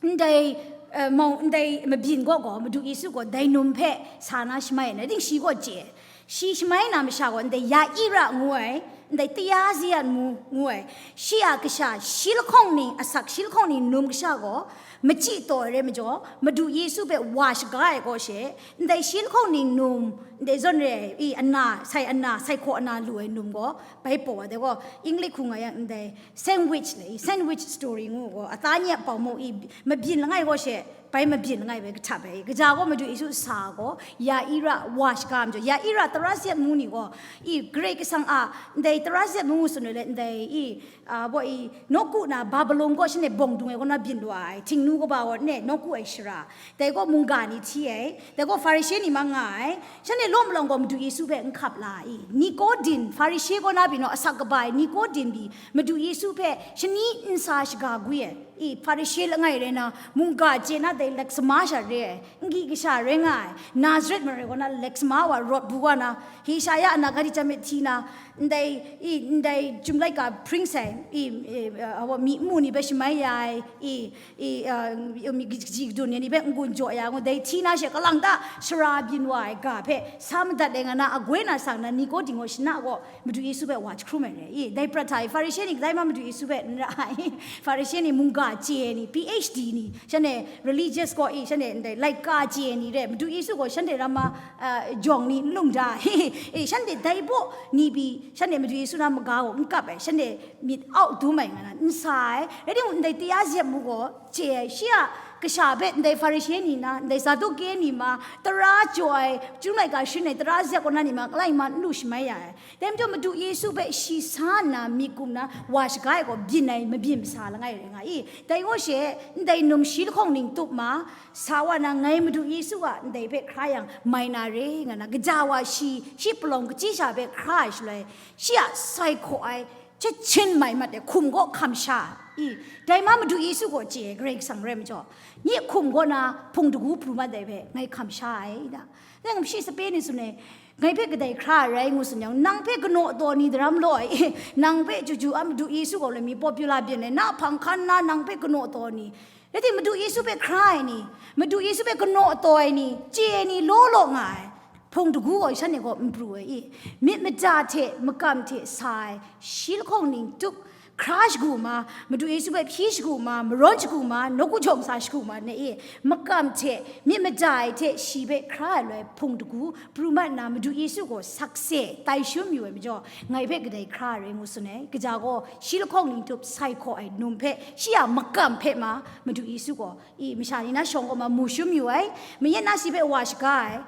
ndai, eh, mau, ndai mabyin gaw gaw, Madu Yesu gaw, dai num hpe sa na shamai ai, ting shi gaw chye. Shi shamai na masha gaw, ndai Yaira ngu ai, ndai Tayazia ngu, ngu ai, shi a kasha, shi lahkawng ning, asak shi lahkawng ning num kasha gaw, machyi taw ai rai majaw, Madu Yesu hpe wa shaga ai gaw she, ndai shi lahkawng ning num, ndai zawn re ai, i ana, sai ana, sai hkaw ana lu ai num gaw, bai paw ai, dai gaw, English hku nga yang ndai, sandwich le, i sandwich story ngu gaw, ata ni a pau mu i, mabyin langai gaw she, bai mabyin langai bai kahtap ai, kaja gaw Madu Yesu sa gaw, Yaira wa shaga majaw, Yaira tara zet mu ni gaw, i Karai Kasang a, ndai tara zet mu ngu tsun ai le, ndai i, a, baw i, nawku na Babylon gaw shanhte bawng dung ai kaw na byin wa ai, htingnu kaba gaw ne, nawku ai shara, dai gaw mungga ni hti ai, dai gaw Hparishe ni ma nga ai, shanhte law malawng gaw Madu Yesu hpe n hkap la i, Nikodin, Hparishe kaw na byin naw asak kaba ai Nikodin pyi, Madu Yesu hpe shani nsa shaga gwi ai, i Hparishe langai rai na, mungga chye na dai lek sama sha re ai, n gyi kasha rai nga ai, Nazaret mare kaw na lek sama wa rawt bu wa na, hi sha ya ana ga di jam e hti na, ndai, i, ndai Chyum Laika hpring sai, i, i, awa, myi nmu ni hpe shamai ya ai, i, i, a, mi kaji kadun ni hpe n-gun jaw ya ngu, dai hti na she kalang ta shara byin wa ai ga hpe sa madat ai nga na, agoi na sang na Nikodin gaw shana gaw Madu Yesu hpe wa jahkrum ai re i, dai prat hta i Hparishe ni kadai ma Madu Yesu hpe n ra ai, Hparishe ni mungga chye ni, P H D ni, shanhte religious gaw i, shanhte ndai laika chye ni re, Madu Yesu gaw shanhte ram ma, a, jawng ni n lung da ai, i, shanhte dai baw ni pyi, shanhte Madu Yesu na maga gaw n kap ai, shanhte myit au dum ai nga na, n sa ai, rai timung ndai taya zep mu gaw, chye ai, shi a kasha hpe ndai Hparishe ni na, ndai Saduke ni ma, tara jaw ai, Chyum Laika sharin ai, tara zep kaw na ni ma, kalai ma n lu shamai ya ai. Dai majaw Madu Yesu hpe shi sa nna myit gum na, wa shaga ai gaw, byin ai, mabyin masa langai rai nga i. Dai gaw she, ndai num shi lahkawng ning tup ma, sa wa na, ngai Madu Yesu a ndai hpe hkra yang, mai na re nga na, kaja wa shi, shi palawng kachyi sha hpe hkra ai shaloi, shi a sai hkaw ai, chyahchin mai mat ai hkum gaw hkam sha i, dai ma Madu Yesu gaw chye ai, Karai Kasang rai majaw, nye hkum gaw na hpung dagu pru mat ai hpe ngai hkam sha ai da. Nang shi sape ni tsun ai, ngai hpe kadai hkra ai rai ngu tsun yang, nang hpe kanaw taw ni daram law ai, nang hpe chyu chyu a Madu Yesu gaw lami popular byin ai, na hpang hkan na nang hpe kanaw taw ni, rai timung Madu Yesu hpe hkra ai ni, Madu Yesu hpe kanaw taw ai ni, chye ai ni law law nga ai. Hpung dagu gaw shanhte gaw n pru ai i, myit mada hte makam hte sa ai, shi lahkawng ning tup, hkra shagu ma, Madu Yesu hpe hpyi shagu ma, marawn shagu ma, nawku jawng sa shagu ma, ne i, makam hte myit mada ai hte shi hpe hkra ai loi hpung dagu pru mat nna, Madu Yesu gaw sakse tai shum yu ai majaw, ngai hpe kadai hkra ai rai ngu tsun ai. Kaja gaw shi lahkawng ning tup sai hkaw ai num hpe, shi a makam hpe ma, Madu Yesu gaw i masha ni na shawng kaw ma mu shum yu ai, mayen na shi hpe wa shaga ai,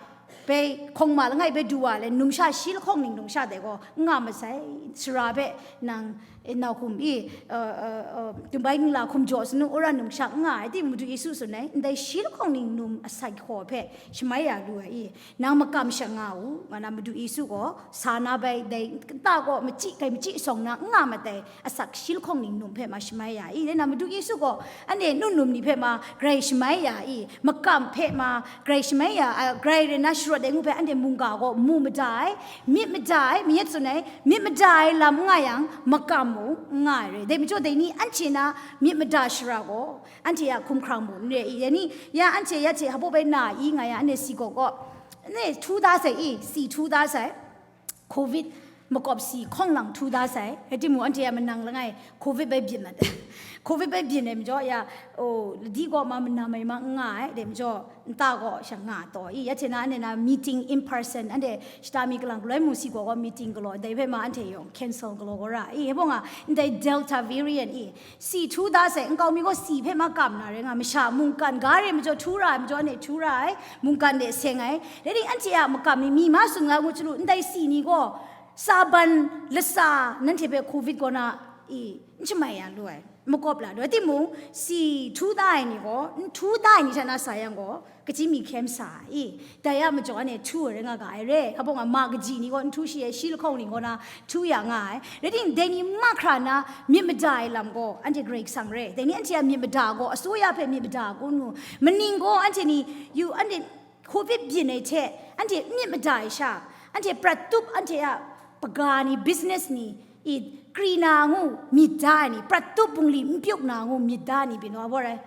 bai hkawng ma langai bai du wa le, numsha shi lahkawng ning numsha dai gaw n nga masai, sara hpe nang Nau hkum i, uh, uh, uh, tumbai ningla hkum jaw sanu ora num sha n nga ai, timung Madu Yesu tsun ai, ndai shi lahkawng ning num asat hkaw hpe shamai ya lu ai i, nang makam sha nga u, nga na Madu Yesu gaw sa na bai, dai kata gaw machyi, kai machyi shawng na n nga mat ai, asak shi lahkawng ning num hpe ma shamai ya i, dai na Madu Yesu gaw anhte nu num ni hpe ma grai shamai ya i, makam hpe ma grai shamai ya, a, grai rai na sharawt ai ngu hpe anhte mungga gaw mu mada ai, myit mada ai, myit tsun ai, myit mada ai lam n nga yang, makam mung n nga ai re. Dai majaw, dai ni anhte na myit mada shara gaw, anhte a hkumhkrang mung n re i, ya ni, ya anhte ya hte hpaw bai na i nga yang, anhte si gaw gaw, anhte htu da sai i, si htu da sai, covid makawp si hkawng lang htu da sai, rai timung, anhte a manang langai, covid bai byin mat, covid bai byin ai majaw, ya, o, ladi gaw ma manam ai ma n nga ai, dai majaw, nta gaw sha nga taw i, ya hte na anhte na meeting in person, anhte shata mi kalang galoi mu si gaw gaw meeting galaw, dai hpe ma anhte yawng cancel galaw gaw ra i, hpawng a, ndai Delta variant i, si htu da sai, nkau mi gaw si hpe ma kam na rai nga, masha mungkan ga re majaw htu ra ai majaw, anhte htu ra ai, mungkan de seng ai, dai ning anhte a makam mi, mi ma tsun nga ngu chyalu, ndai si ni gaw, saban lasa nanhte hpe covid kaw na i, n shamai ya lu ai, makawp la lu ai, timung, si htu da ai ni gaw, n htu da ai ni hta na sa yang gaw, kachyi mi hkye masa i, dai a majaw anhte htu ai rai nga ga ai re, hpawng a ma kaji ni gaw n htu shi ai, shi lahkawng ni gaw na htu ya nga ai, rai ting, dai ni mahkra na myit mada ai lam gaw, anhte Karai Kasang re, dai ni anhte a myit mada gaw, asuya hpe myit mada kun ngu, maning gaw anhte ni, yu, anhte covid byin ai hte, anhte myit mada ai sha, anhte prat tup, anhte a paga ni, business ni, i, kri na ngu myit da ai ni, prat tup bungli n pyuk na ngu myit da ai ni, byin wa bawr ai.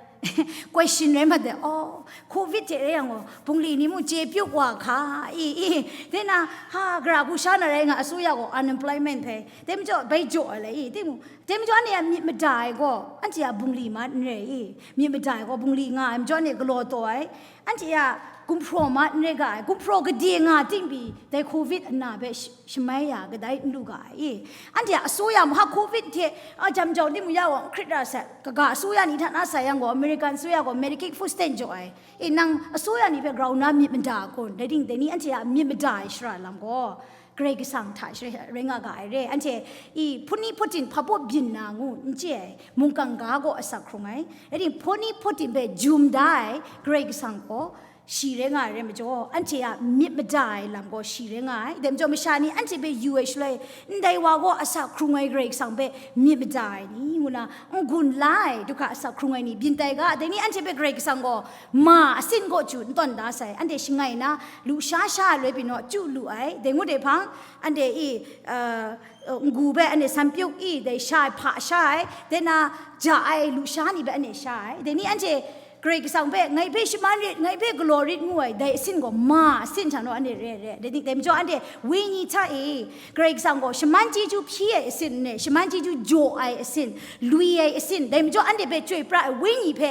Question rai mat ai, oh, covid hte rai yang gaw, bungli ni mung chye pyuk wa hka, i, i, dai na, ha, gara hku sha na rai nga, asuya gaw unemployment hpe, dai majaw bai jaw ai le i, timung, dai majaw anhte a myit mada ai gaw, anhte a bungli ma n rai i, myit mada ai gaw bungli nga ai majaw anhte galaw taw ai, anhte a gumhpraw ma n rai ga ai, gumhpraw gade nga ting pyi, dai covid ana hpe sh-, shamai ya kadai n lu ga ai i, anhte a asuya mung, ha, covid hte a jam jau timung ya gaw n hkrit ra sai, kaga asuya ni hta na sa yang gaw, American asuya gaw Medicaid food stamp jaw ai, e, nang asuya ni hpe grau na myit mada kun, dai ting, dai ni anhte a myit mada ai shara lam gaw, Karai Kasang hta share rai nga ga ai re. Anhte i hpuni hpatin hpabaw byin na ngu n chye ai, mungkan ga gaw asak hkrung ai. Rai timung, hpuni hpatin hpe jum da ai Karai Kasang gaw shi rai nga ai rai majaw, anhte a myit mada ai lam gaw shi rai nga ai. Dai majaw masha ni anhte hpe yu ai shaloi, ndai wa gaw asak hkrung ai Karai Kasang hpe myit mada ai ni ngu na, n-gun la ai, du hkra asak hkrung ai ni byin tai ga, dai ni anhte hpe Karai Kasang gaw ma asin kaw chyu n tawn da sai, anhte shangai na, lusha sha ai loi pyi naw, chyu lu ai, dai ngut ai hpang, anhte i, uh, uh, n-gu hpe anhte san pyuk i, dai sha ai, hpa sha ai, dai na, ja ai, lusha ni hpe anhte sha ai, dai ni anhte Karai Kasang hpe, ngai hpe shaman rit, ngai hpe galaw rit ngu ai, dai asin gaw ma asin hta naw anhte re ai re, dai ni, dai majaw anhte wenyi hta e, Karai Kasang gaw shaman chyeju hpyi ai asin n re, shaman chyeju jaw ai asin, lui ai asin, dai majaw anhte hpe chyoi pra ai wenyi hpe,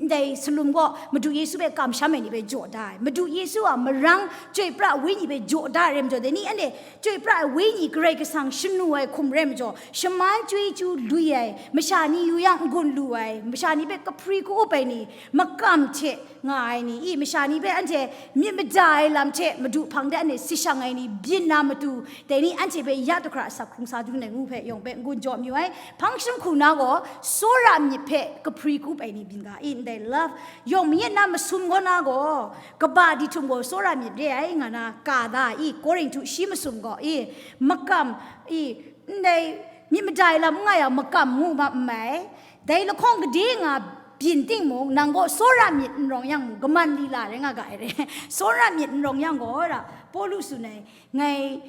ndai salum gaw Madu Yesu hpe kamsham ai ni hpe jaw da ai. Madu Yesu a marang chyoi pra ai wenyi hpe jaw da ai rai majaw, dai ni anhte chyoi pra ai wenyi Karai Kasang shanu ai hkum rai majaw, shaman chyeju lui ai, masha ni yu yang n-gun lu ai, masha ni hpe kahpri ka-up ai ni, makam hte nga ai ni i, masha ni hpe anhte myit mada ai lam hte Madu hpang de anhte si shang ai ni byin na matu, dai ni anhte hpe ya du hkra asak hkrung sa du ai ngu hpe yawng hpe n-gun jaw mayu ai. Hpang shahkrum hku na gaw, tsawra myit hpe kahpri ka-up ai ni byin ga i, ndai love yawng mayit na masum gaw na gaw, kaba di htum gaw tsawra myit re ai nga na ka da i, Korinhtu shi masum gaw i, makam i, ndai myit mada ai lam n nga yang makam ngu ma n mai. Dai lahkawng gade nga byin timung, nang gaw tsawra myit n rawng yang mung, kaman lila rai nga ga ai re. Tsawra myit n rawng yang gaw, ra, Pawlu tsun ai, ngai,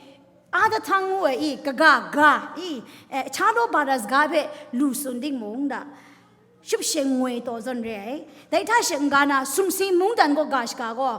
a datang ngu ai i, kaga ga i, eh, chado bara saga hpe lu tsun timung, da, shupsheng ngoi taw zawn re ai. Dai hta she n-ga na, sumsing mungdan gaw ga shaga gaw,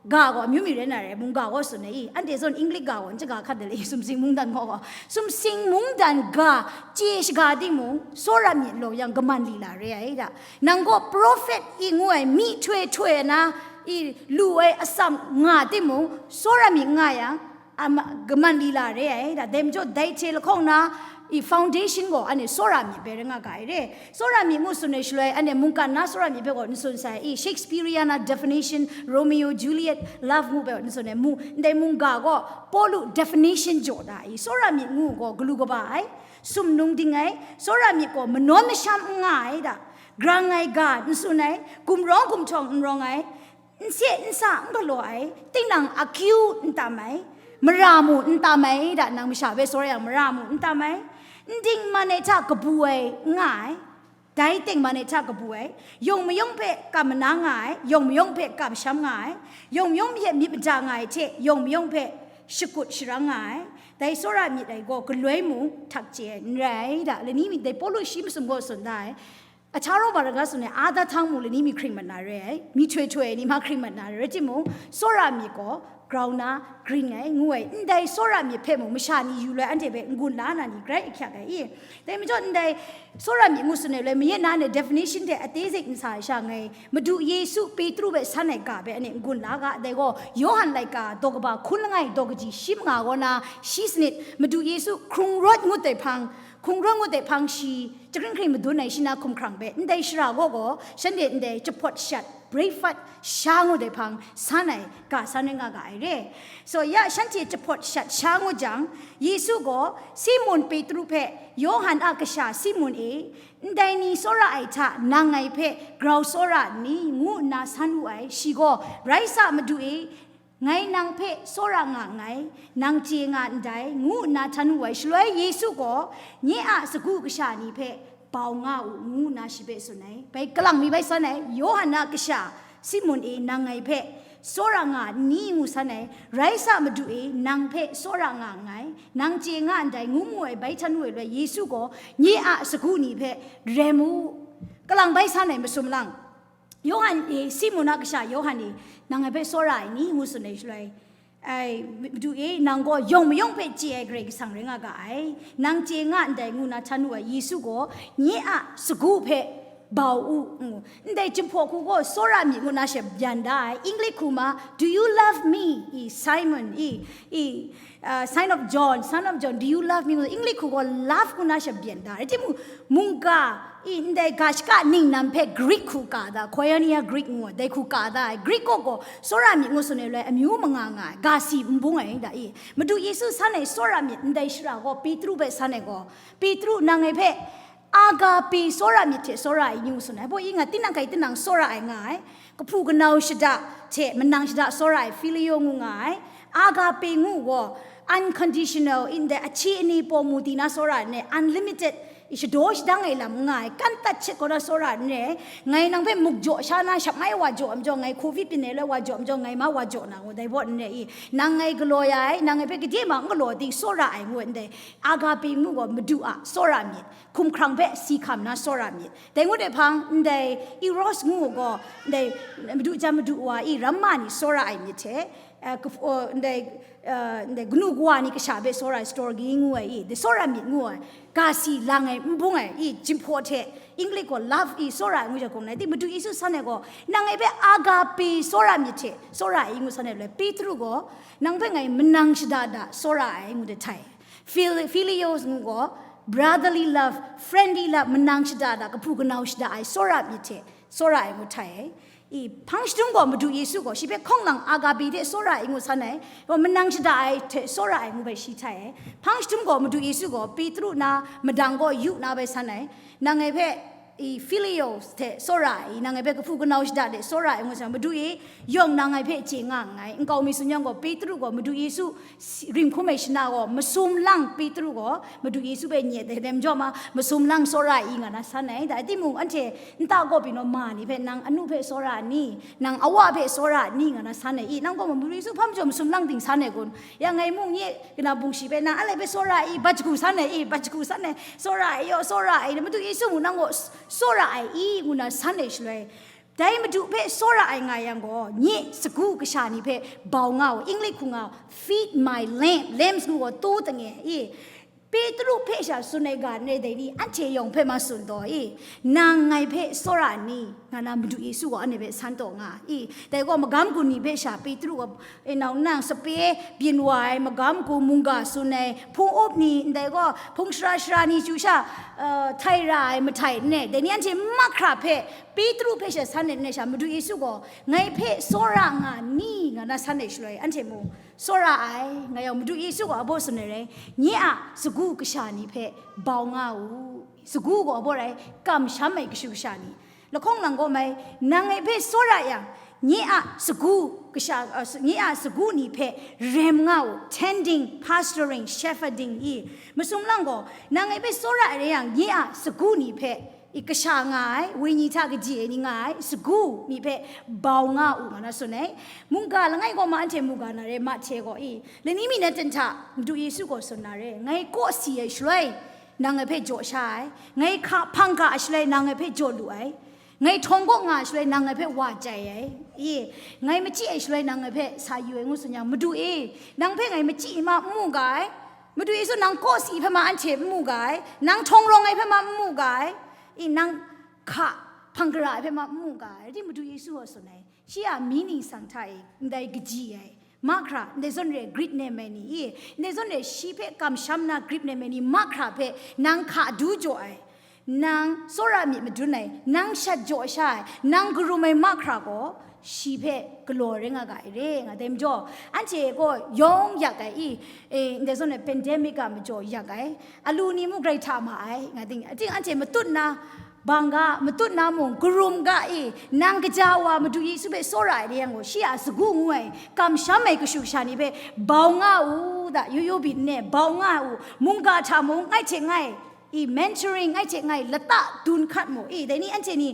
ga gaw amyu mi rai na re, mungga gaw tsun ai i, anhte zawn English ga gaw n shaga hkat de le, sumsing mungdan gaw gaw, sumsing mungdan ga chye shaga timung, tsawra myit n rawng yang kaman lila re ai da. Nang gaw prophet i ngu ai myihtoi htoi na i lu ai atsam nga timung, tsawra myit nga yang, ama, kaman lila re ai da. Dai majaw dai hte lahkawng na i foundation gaw anhte tsawra myit hpe rai nga ga ai re. Tsawra myit ngu tsun ai shaloi, anhte mungkan na tsawra myit hpe gaw n tsun sai i, Shakespearean a definition, Romeo Juliet love ngu hpe gaw n tsun ai, mu, ndai mungga gaw Pawlu definition jaw da i, tsawra myit ngu gaw galu kaba ai, sumnung ding ai, tsawra myit gaw manawn masham n nga ai da, grang ai ga n tsun ai, gumrawng gumhtawng n rawng ai, n se n sa n galaw ai, tinang akyu n tam ai, mara mu n tam ai da, nang masha hpe tsawra yang mara mu n tam ai, n dingman ai hta kabu ai n nga ai, dai tengman ai hta kabu ai, yawng mayawng hpe kam mana nga ai, yawng mayawng hpe kamsham nga ai, yawng mayawng hpe myit mada nga ai hte yawng mayawng hpe shakut sharang nga ai, dai tsawra myit ai gaw galoi mung htak chye ai n rai ai da, lani mi dai Pawlu shi masum gaw tsun da ai. Ahta Roma ranga tsun ai, ada htang mung lani mi hkring mat na re ai, mi htoi htoi ai ni ma hkring mat na re, rai timung, tsawra myit gaw grau na grin ai, ngu ai, ndai tsawra myit hpe mung masha ni yu loi anhte hpe n-gun la na ni grai ahkyak ai i? Dai majaw ndai tsawra myit ngu tsun ai loi, mayat na ai definition hte a tezek n sa ai sha ngai, Madu Yesu Petru hpe san ai ga hpe ane n-gun la ga, dai gaw Yawhan laika daw kaba hkun langai daw kaji shi manga kaw na shi sanit, Madu Yesu hkrung rawt ngut ai hpang, hkrung rawt ngut ai hpang shi, jahkring hkring madun ai shi na hkumhkrang hpe, ndai shara gaw gaw, shanhte ndai jahpawt shat, breakfast, sha ngut ai hpang, san ai, ga san rai nga ga ai re. So, ya shanhte jahpawt shat sha ngut jang, Yesu gaw, Simun Petru hpe, Yawhan a kasha Simun e, ndai ni tsawra ai hta, nang ngai hpe grau tsawra n ni? Ngu nna san wu ai. Shi gaw, Rai sa, Madu e, ngai nang hpe tsawra nga nngai, nang chye nga ndai, ngu nna htan wu ai. Shaloi Yesu gaw, nye a sagu kasha ni hpe bau nga u, ngu nna shi hpe tsun ai. Bai kalang mi bai san ai, Yawhan a kasha Simun e, nang ngai hpe tsawra nga n ni? Ngu san ai. Rai sa, Madu e, nang hpe tsawra nga nngai, nang chye nga ndai, ngu mu ai. Bai htan wu ai loi Yesu gaw nye a sagu ni hpe rem u, kalang bai san ai masum lang. Yawhan e, Simun a kasha Yawhan e, nang ngai hpe tsawra ai ni? Ngu tsun ai shaloi, ai, Madu e, nang gaw yawng mayawng hpe chye ai Karai Kasang rai nga ga ai. Nang chye nga ndai, ngu na htan wu ai. Yesu gaw nye a sagu hpe bau u, ngu. Ndai Jinghpaw hku gaw tsawra myit ngu na she byan da ai. English hku ma, "Do you love me?" i, Simon i, i, uh, son of John, son of John, "Do you love me?" ngu. English hku gaw love ngu na she byan da ai. Rai timung, mungga i, ndai ga shaka ningnan hpe Greek hku ka da, Koinonia Greek ngu ai, dai hku ka da ai. Greek kaw gaw tsawra myit ngu tsun ai loi, amyu manga nga ai, ga si n bung ai da i. Madu Yesu san ai tsawra myit ndai shara gaw Petru hpe san ai gaw, Petru, nang ngai hpe agape tsawra myit hte tsawra ai ngu tsun ai. Baw i nga, tinang hkai tinang tsawra ai nga ai. Kahpu kanau shada hte manang shada tsawra ai, phileo ngu nga ai. Agape ngu gaw, unconditional, ndai ahti ani paw mu di na tsawra n re, unlimited, shadaw shadang ai lam n nga ai, kan tat hkyet kaw na tsawra n re, ngai nang hpe muk jaw sha na, shap mai wa jaw ai majaw, ngai covid byin ai loi wa jaw ai majaw, ngai ma wa jaw na, ngu dai baw n re i, nang ngai galaw ya ai, nang ngai hpe gade ma n galaw ting tsawra ai, ngu ai ndai, agape ngu gaw Madu a tsawra myit, hkumhkrang hpe si hkam na tsawra myit. Dai ngut ai hpang, ndai eros ngu gaw, ndai Madu jan Madu wa i ramma ni tsawra ai myit hte, eh, kap-, oh, ndai, eh, ndai kanu kawa ni kasha hpe tsawra ai, storge ngu ai i, dai tsawra myit ngu ai, ga si lang ai, n bung ai i, Jinghpaw hte, English gaw love i, tsawra ai ngu jang hkawng na, di Madu Yesu san ai gaw, nang ngai hpe agape tsawra myit hte tsawra ai ngu san ai loi, Petru gaw, nang hpe ngai manang shada da tsawra ai ngu de htai. Phil-, phileo ngu gaw, brotherly love, friendly love, manang shada da, kahpu kanau shada ai, tsawra myit hte tsawra ai ngu htai ai. I, hpang shadum gaw Madu Yesu gaw shi hpe hkawng lang agape hte tsawra ai ngu san ai, gaw manang shada ai hte tsawra ai ngu bai shi htai ai. Hpang shadum gaw Madu Yesu gaw Petru na madang gaw yu na bai san ai, nang ngai hpe i, phileo hte tsawra ai, nang ngai hpe kahpu kanau shada hte tsawra ai ngu san, Madu e, yawng nang ngai hpe chye nga nngai. Nkau mi tsun yang gaw, Petru gaw Madu Yesu si-, rim hkum ai shana gaw, masum lang Petru gaw Madu Yesu hpe nye ai, dai majaw ma, masum lang tsawra ai nga na san ai. Dai timung, anhte nta gaw pyi naw ma ni hpe, nang anu hpe tsawra ai ni, nang awa hpe tsawra ai ni nga na san ai i, nang gaw Madu Yesu hpa majaw masum lang ting san ai kun? Ya ngai mung nye, kina bung shi hpe, nang a lai hpe tsawra ai i, bat jahku san ai i, bat jahku san ai, tsawra ai yaw, tsawra ai, Madu Yesu mung nang gaw s-, tsawra ai i, ngu na san ai shaloi, dai Madu hpe tsawra ai nga yang gaw, nye sagu kasha ni hpe bau nga u, English hku nga u, "Feed my lamb," lambs ngu gaw, tu tange i, Petru hpe sha tsun ai ga n rai dai ni, anhte yawng hpe ma tsun taw i, nang ngai hpe tsawra ai ni, nga na Madu Yesu gaw anhte hpe san taw nga i, dai gaw magam gun ni hpe sha Petru gaw, e, nau nang sape byin wa ai, magam gun mungga tsun ai, hpung up ni, ndai gaw hpung shara shara ni chyu sha, eh, htai ra ai, mahtai n re, dai ni anhte mahkra hpe Petru hpe sha san ai n rai sha, Madu Yesu gaw, ngai hpe tsawra nga ni, nga na san ai shaloi, anhte mung, tsawra ai, nga yawng Madu Yesu gaw abaw tsun ai rai, nye a sagu kashu kasha ni hpe bau nga u. Sagu gaw bawt ai, kamsham ai kashu kasha ni. Lahkawng lang gaw mai, nang ngai hpe tsawra yang, nye a sagu kasha, uh, nye a sagu ni hpe rem nga u, tending, pastoring, shepherding i. Masum lang gaw, nang ngai hpe tsawra ai rai yang, nye a sagu ni hpe i kasha nga ai, wenyi hta kaji ai ni nga ai, sagu ni hpe bau nga u, nga na tsun ai. Mungga langai gaw ma anhte mu ga na re, Mahte gaw i, lani mi na ten hta, Madu Yesu gaw tsun na re, ngai kaw si ai shaloi, nang ngai hpe jaw sha ai, ngai hka hpang ga ai shaloi, nang ngai hpe jaw lu ai, ngai htawng kaw nga ai shaloi, nang ngai hpe wa jai ai, i, ngai machyi ai shaloi, nang ngai hpe sa yu ai, ngu tsun yang, Madu e, nang hpe ngai machyi ma n mu ga ai, Madu Yesu, nang kaw si hpe ma anhte n mu ga ai, nang htawng rawng ai hpe ma n mu ga ai, i, nang hka hpang gara ai hpe ma n mu ga ai, rai timung, Madu Yesu gaw tsun ai, shi a meaning sang hta e ndai kaji ai, mahkra, ndai zawn re grip nem ai ni i, ndai zawn re shi hpe kamsham na grip nem ai ni mahkra hpe nang hka du jaw ai, nang tsawra myit madun ai, nang shat jaw sha ai, nang karum ai mahkra gaw, shi hpe galaw rai nga ga ai re, nga dai majaw, anhte gaw yawng yak ai i, e, ndai zawn ai pandemic a majaw yak ai, alu ni mung grai hta ma ai, nga ting, ating anhte matut na, bang ga matut na mung, karum ga i, nang kaja wa Madu Yesu hpe tsawra ai rai yang gaw, shi a sagu ngu ai, kamsham ai kashu kasha ni hpe bau nga u da, yu yu byin ne, bau nga u, mungga hta mung, ngai hte ngai, i, mentoring, ngai hte ngai, lata dun hkat mu, i, dai ni anhte ni,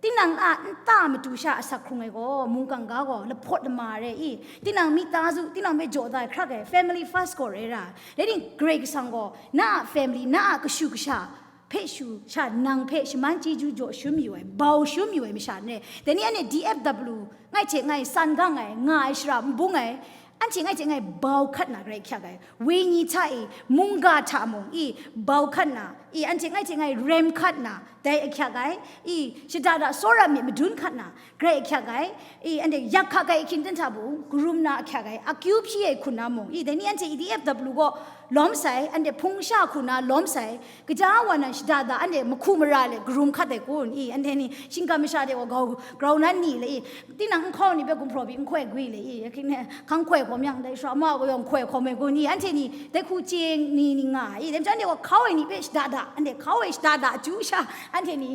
tinang a nta matu sha asak hkrung ai gaw, mungkang ga gaw, lahpawt lama re i, tinang myit ta zu, tinang hpe jaw da ai hkrak ai, family first gaw rai ra, dai ni, Karai Kasang gaw, na a family, na a kashu kasha, hpe shu sha nang hpe shaman chyeju jaw shum yu ai, bau shum yu ai masha n re. Dai ni anhte D F W, ngai hte ngai san gang ai, nga ai shara n bung ai, anhte ngai hte ngai bau hkat na grai hkyak ai, wenyi hta e, mungga hta mung i, bau hkat na, i, anhte ngai hte ngai rem hkat na, dai ahkyak ai, i, shada da tsawra myit madun hkat na, grai ahkyak ai, i, anhte yak hka kai ahkying ten hta bu, karum na ahkyak ai, akyu hpyi ai hku na mung, i, dai ni anhte E D F W gaw lawm sai, anhte hpung sha hku na lawm sai, kaja wa na shada da anhte mahku mara le karum hkat ai kun i, anhte ni shinggan masha de wa grau, grau nan ni le i, tinang nhkau ni hpe gumhpraw pyi nhkoi gwi le i, ahkying ne, hkang hkoi hkawm yang, dai shara ma gaw yawng hkoi hkawm ai kun i, anhte ni dai hku chye ni ni nga ai i, dai majaw anhte wa hkau ai ni hpe shada da, anhte hkau ai shada da chyu sha, anhte ni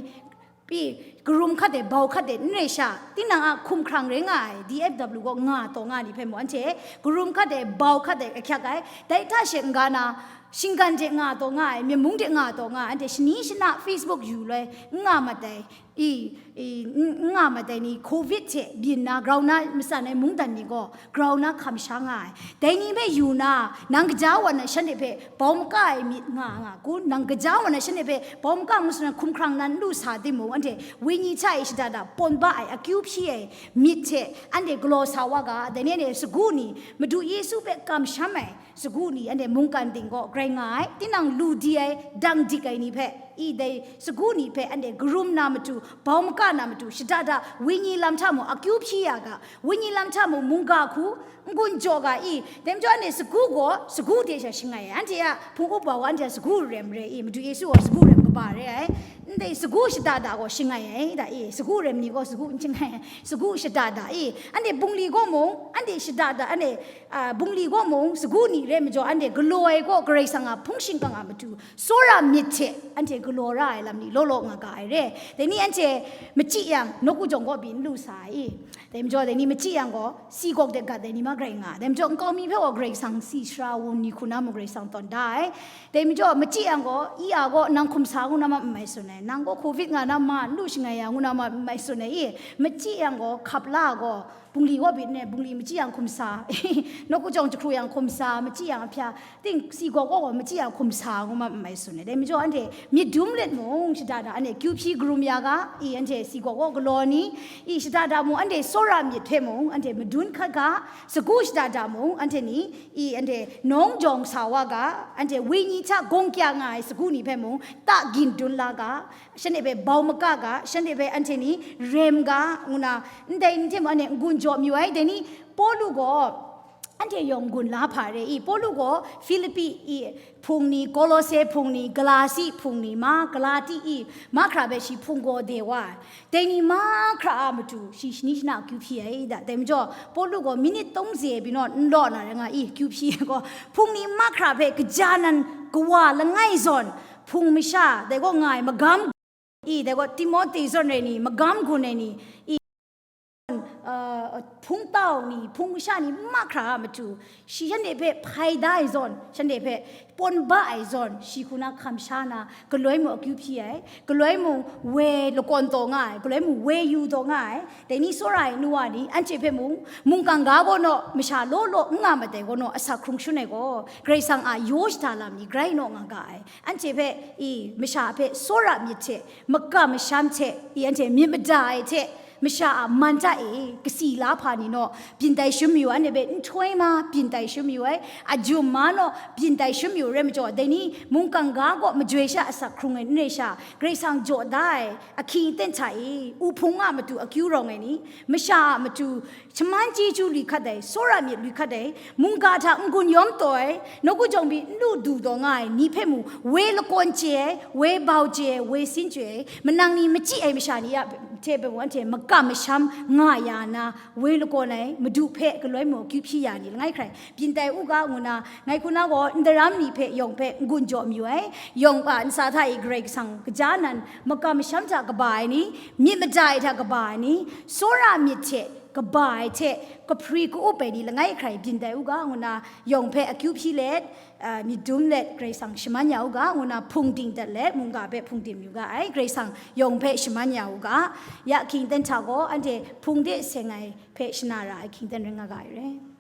pyi, karum hkat de, bau hkat de, n rai sha, tinang a hkumhkrang rai nga ai, D F W gaw nga taw nga ni hpe mung, anhte karum hkat de, bau hkat de, ahkyak ai, dai hta she n-ga na, shinggan de nga taw nga ai, myen mung de nga taw nga ai, anhte shani shana Facebook yu loi, n nga mat ai, i, i, n, n nga mat ai ni, covid hte byin na, grau na matsan ai mungdan ni gaw, grau na hkam sha nga ai. Dai ni hpe yu na, nang kaja wa na shanhte hpe bau maka ai myit nga nga kun, nang kaja wa na shanhte hpe bau maka ngu suna hkumhkrang nan n lu sa timung, anhte wenyi hta e shada da pawn ba ai, akyu hpyi ai myit hte anhte galaw sa wa ga, dai ni anhte sagu ni, Madu Yesu hpe kamsham ai sagu ni, anhte mungkan ting gaw grai nga ai, tinang lu di ai, dang dik ai ni hpe, i dai sagu ni hpe anhte karum na matu, bau maka na matu, shada da wenyi lam hta mung akyu hpyi ya ga, wenyi lam hta mung mungga hku, n-gun jaw ga i, dai majaw anhte sagu gaw, sagu de sha shangai ai, anhte a hpung up wa gaw anhte a sagu rem re i, Madu Yesu gaw sagu rem kaba re ai, ndai sagu shada da gaw shangai ai da i, sagu rem ni gaw sagu n shangai ai, sagu shada da i, anhte bungli gaw mung, anhte shada da, anhte, a, bungli gaw mung, sagu ni re majaw, anhte galaw ai gaw Karai Kasang a hpung shingkang a matu, tsawra myit hte anhte galaw ra ai lam ni law law nga ga ai re. Dai ni anhte machyi yang, nawku jawng gaw byin lu sa ai i. Dai majaw, dai ni machyi yang gaw, si gawk de gat dai ni ma grai nga. Dai majaw, nkau mi hpe gaw Karai Kasang si sara wun ni hku na mung Karai Kasang tawn da ai. Dai majaw, machyi yang gaw, i a gaw, nang hkum sa ngu na ma n mai tsun ai. Nang gaw covid nga na ma, n lu shangai ya ngu na ma n mai tsun ai i. Machyi yang gaw, hkap la gaw, bungli gaw byin ne, bungli machyi yang hkum sa, nawku jawng jahkru yang hkum sa, machyi yang ahpya, ting si gaw gaw gaw machyi yang hkum sa ngu ma n mai tsun ai. Dai majaw anhte myit dum let mung shada da anhte kyu hpyi karum ya ga, i anhte si gaw gaw galaw ni, i shada da mung anhte tsawra myit hpe mung anhte madun hkat ga, sagu shada da mung anhte ni, i anhte nawng jawng sa wa ga, anhte wenyi hta gawng kya nga ai sagu ni hpe mung ta gin dun la ga, shanhte hpe bau maka ga, shanhte hpe anhte ni rem ga, ngu na, ndai ni hte mung anhte n-gun jaw mayu ai. Dai ni, Pawlu gaw, anhte yawng n-gun la hpa re i, Pawlu gaw Hpilipi i hpung ni, Kolose hpung ni, Galasi hpung ni, ma, Galati i mahkra hpe shi hpung gaw de wa ai. Dai ni mahkra a matu shi shani shana akyu hpyi ai da. Dai majaw, Pawlu gaw minit tawngze pyi naw n law na rai nga i, akyu hpyi ai gaw, hpung ni mahkra hpe kaja nan Kawa langai zawn, hpung masha, dai gaw nga ai magam i, dai gaw Timote zawn rai ni, magam gun ai ni, i, uh, hpungtau ni, hpung masha ni mahkra a matu, shi shanhte hpe hpai da ai zawn, shanhte hpe pawn ba ai zawn, shi hku na hkam sha na, galoi mung akyu hpyi ai, galoi mung woi lakawn taw nga ai, galoi mung woi yu taw nga ai, dai ni tsawra ai nu wa ni, anhte hpe mung, mungkan ga gaw naw, masha law law n nga mat ai gaw naw, asak hkrung shun ai gaw, Karai Kasang a yaw shada lam ni grai naw nga ga ai. Anhte hpe, i, masha hpe tsawra myit hte, makam masham hte, i, anhte myit mada ai hte, masha a man hta e, kasi la hpa ni naw, byin tai shum yu, anhte hpe nhtoi ma, byin tai shum yu ai, a jum ma naw, byin tai shum yu, rai majaw, dai ni mungkan ga gaw majoi sha asak hkrung ai n rai sha, Karai Kasang jaw da ai, ahkying aten hta e, u hpung a matu akyu rawng ai ni, masha a matu, shaman chyeju lu hkat ai, tsawra myit lu hkat ai, mungga hta n-gun yawm taw ai, nawku jawng pyi n lu du taw nga ai ni hpe mung, woi lakawn chye ai, woi bau chye ai, woi sin chye ai, manang ni machyi ai masha ni a hte hpe mung, anhte makam masham nga ya na, woi lakawn ai Madu hpe galoi mung akyu hpyi ya ni langai hkrai byin tai u ga, ngu na, ngai hku na gaw, ndaram ni hpe yawng hpe n-gun jaw mayu ai, yawng a ntsa hta e Karai Kasang kaja nan, makam masham hta kaba ai ni, myit mada ai hta kaba ai ni, tsawra myit hte kaba ai hte, kahpri ka-up ai ni langai hkrai byin tai u ga, ngu na, yawng hpe akyu hpyi let, a, myit dum let, Karai Kasang shaman ya u ga, ngu na, hpung ting dat let, mungga hpe hpung ting yu ga ai, Karai Kasang yawng hpe shaman ya u ga, ya hkying aten hta gaw, anhte hpung de seng ai hpe shana ra ai hkying aten rai nga ga ai re.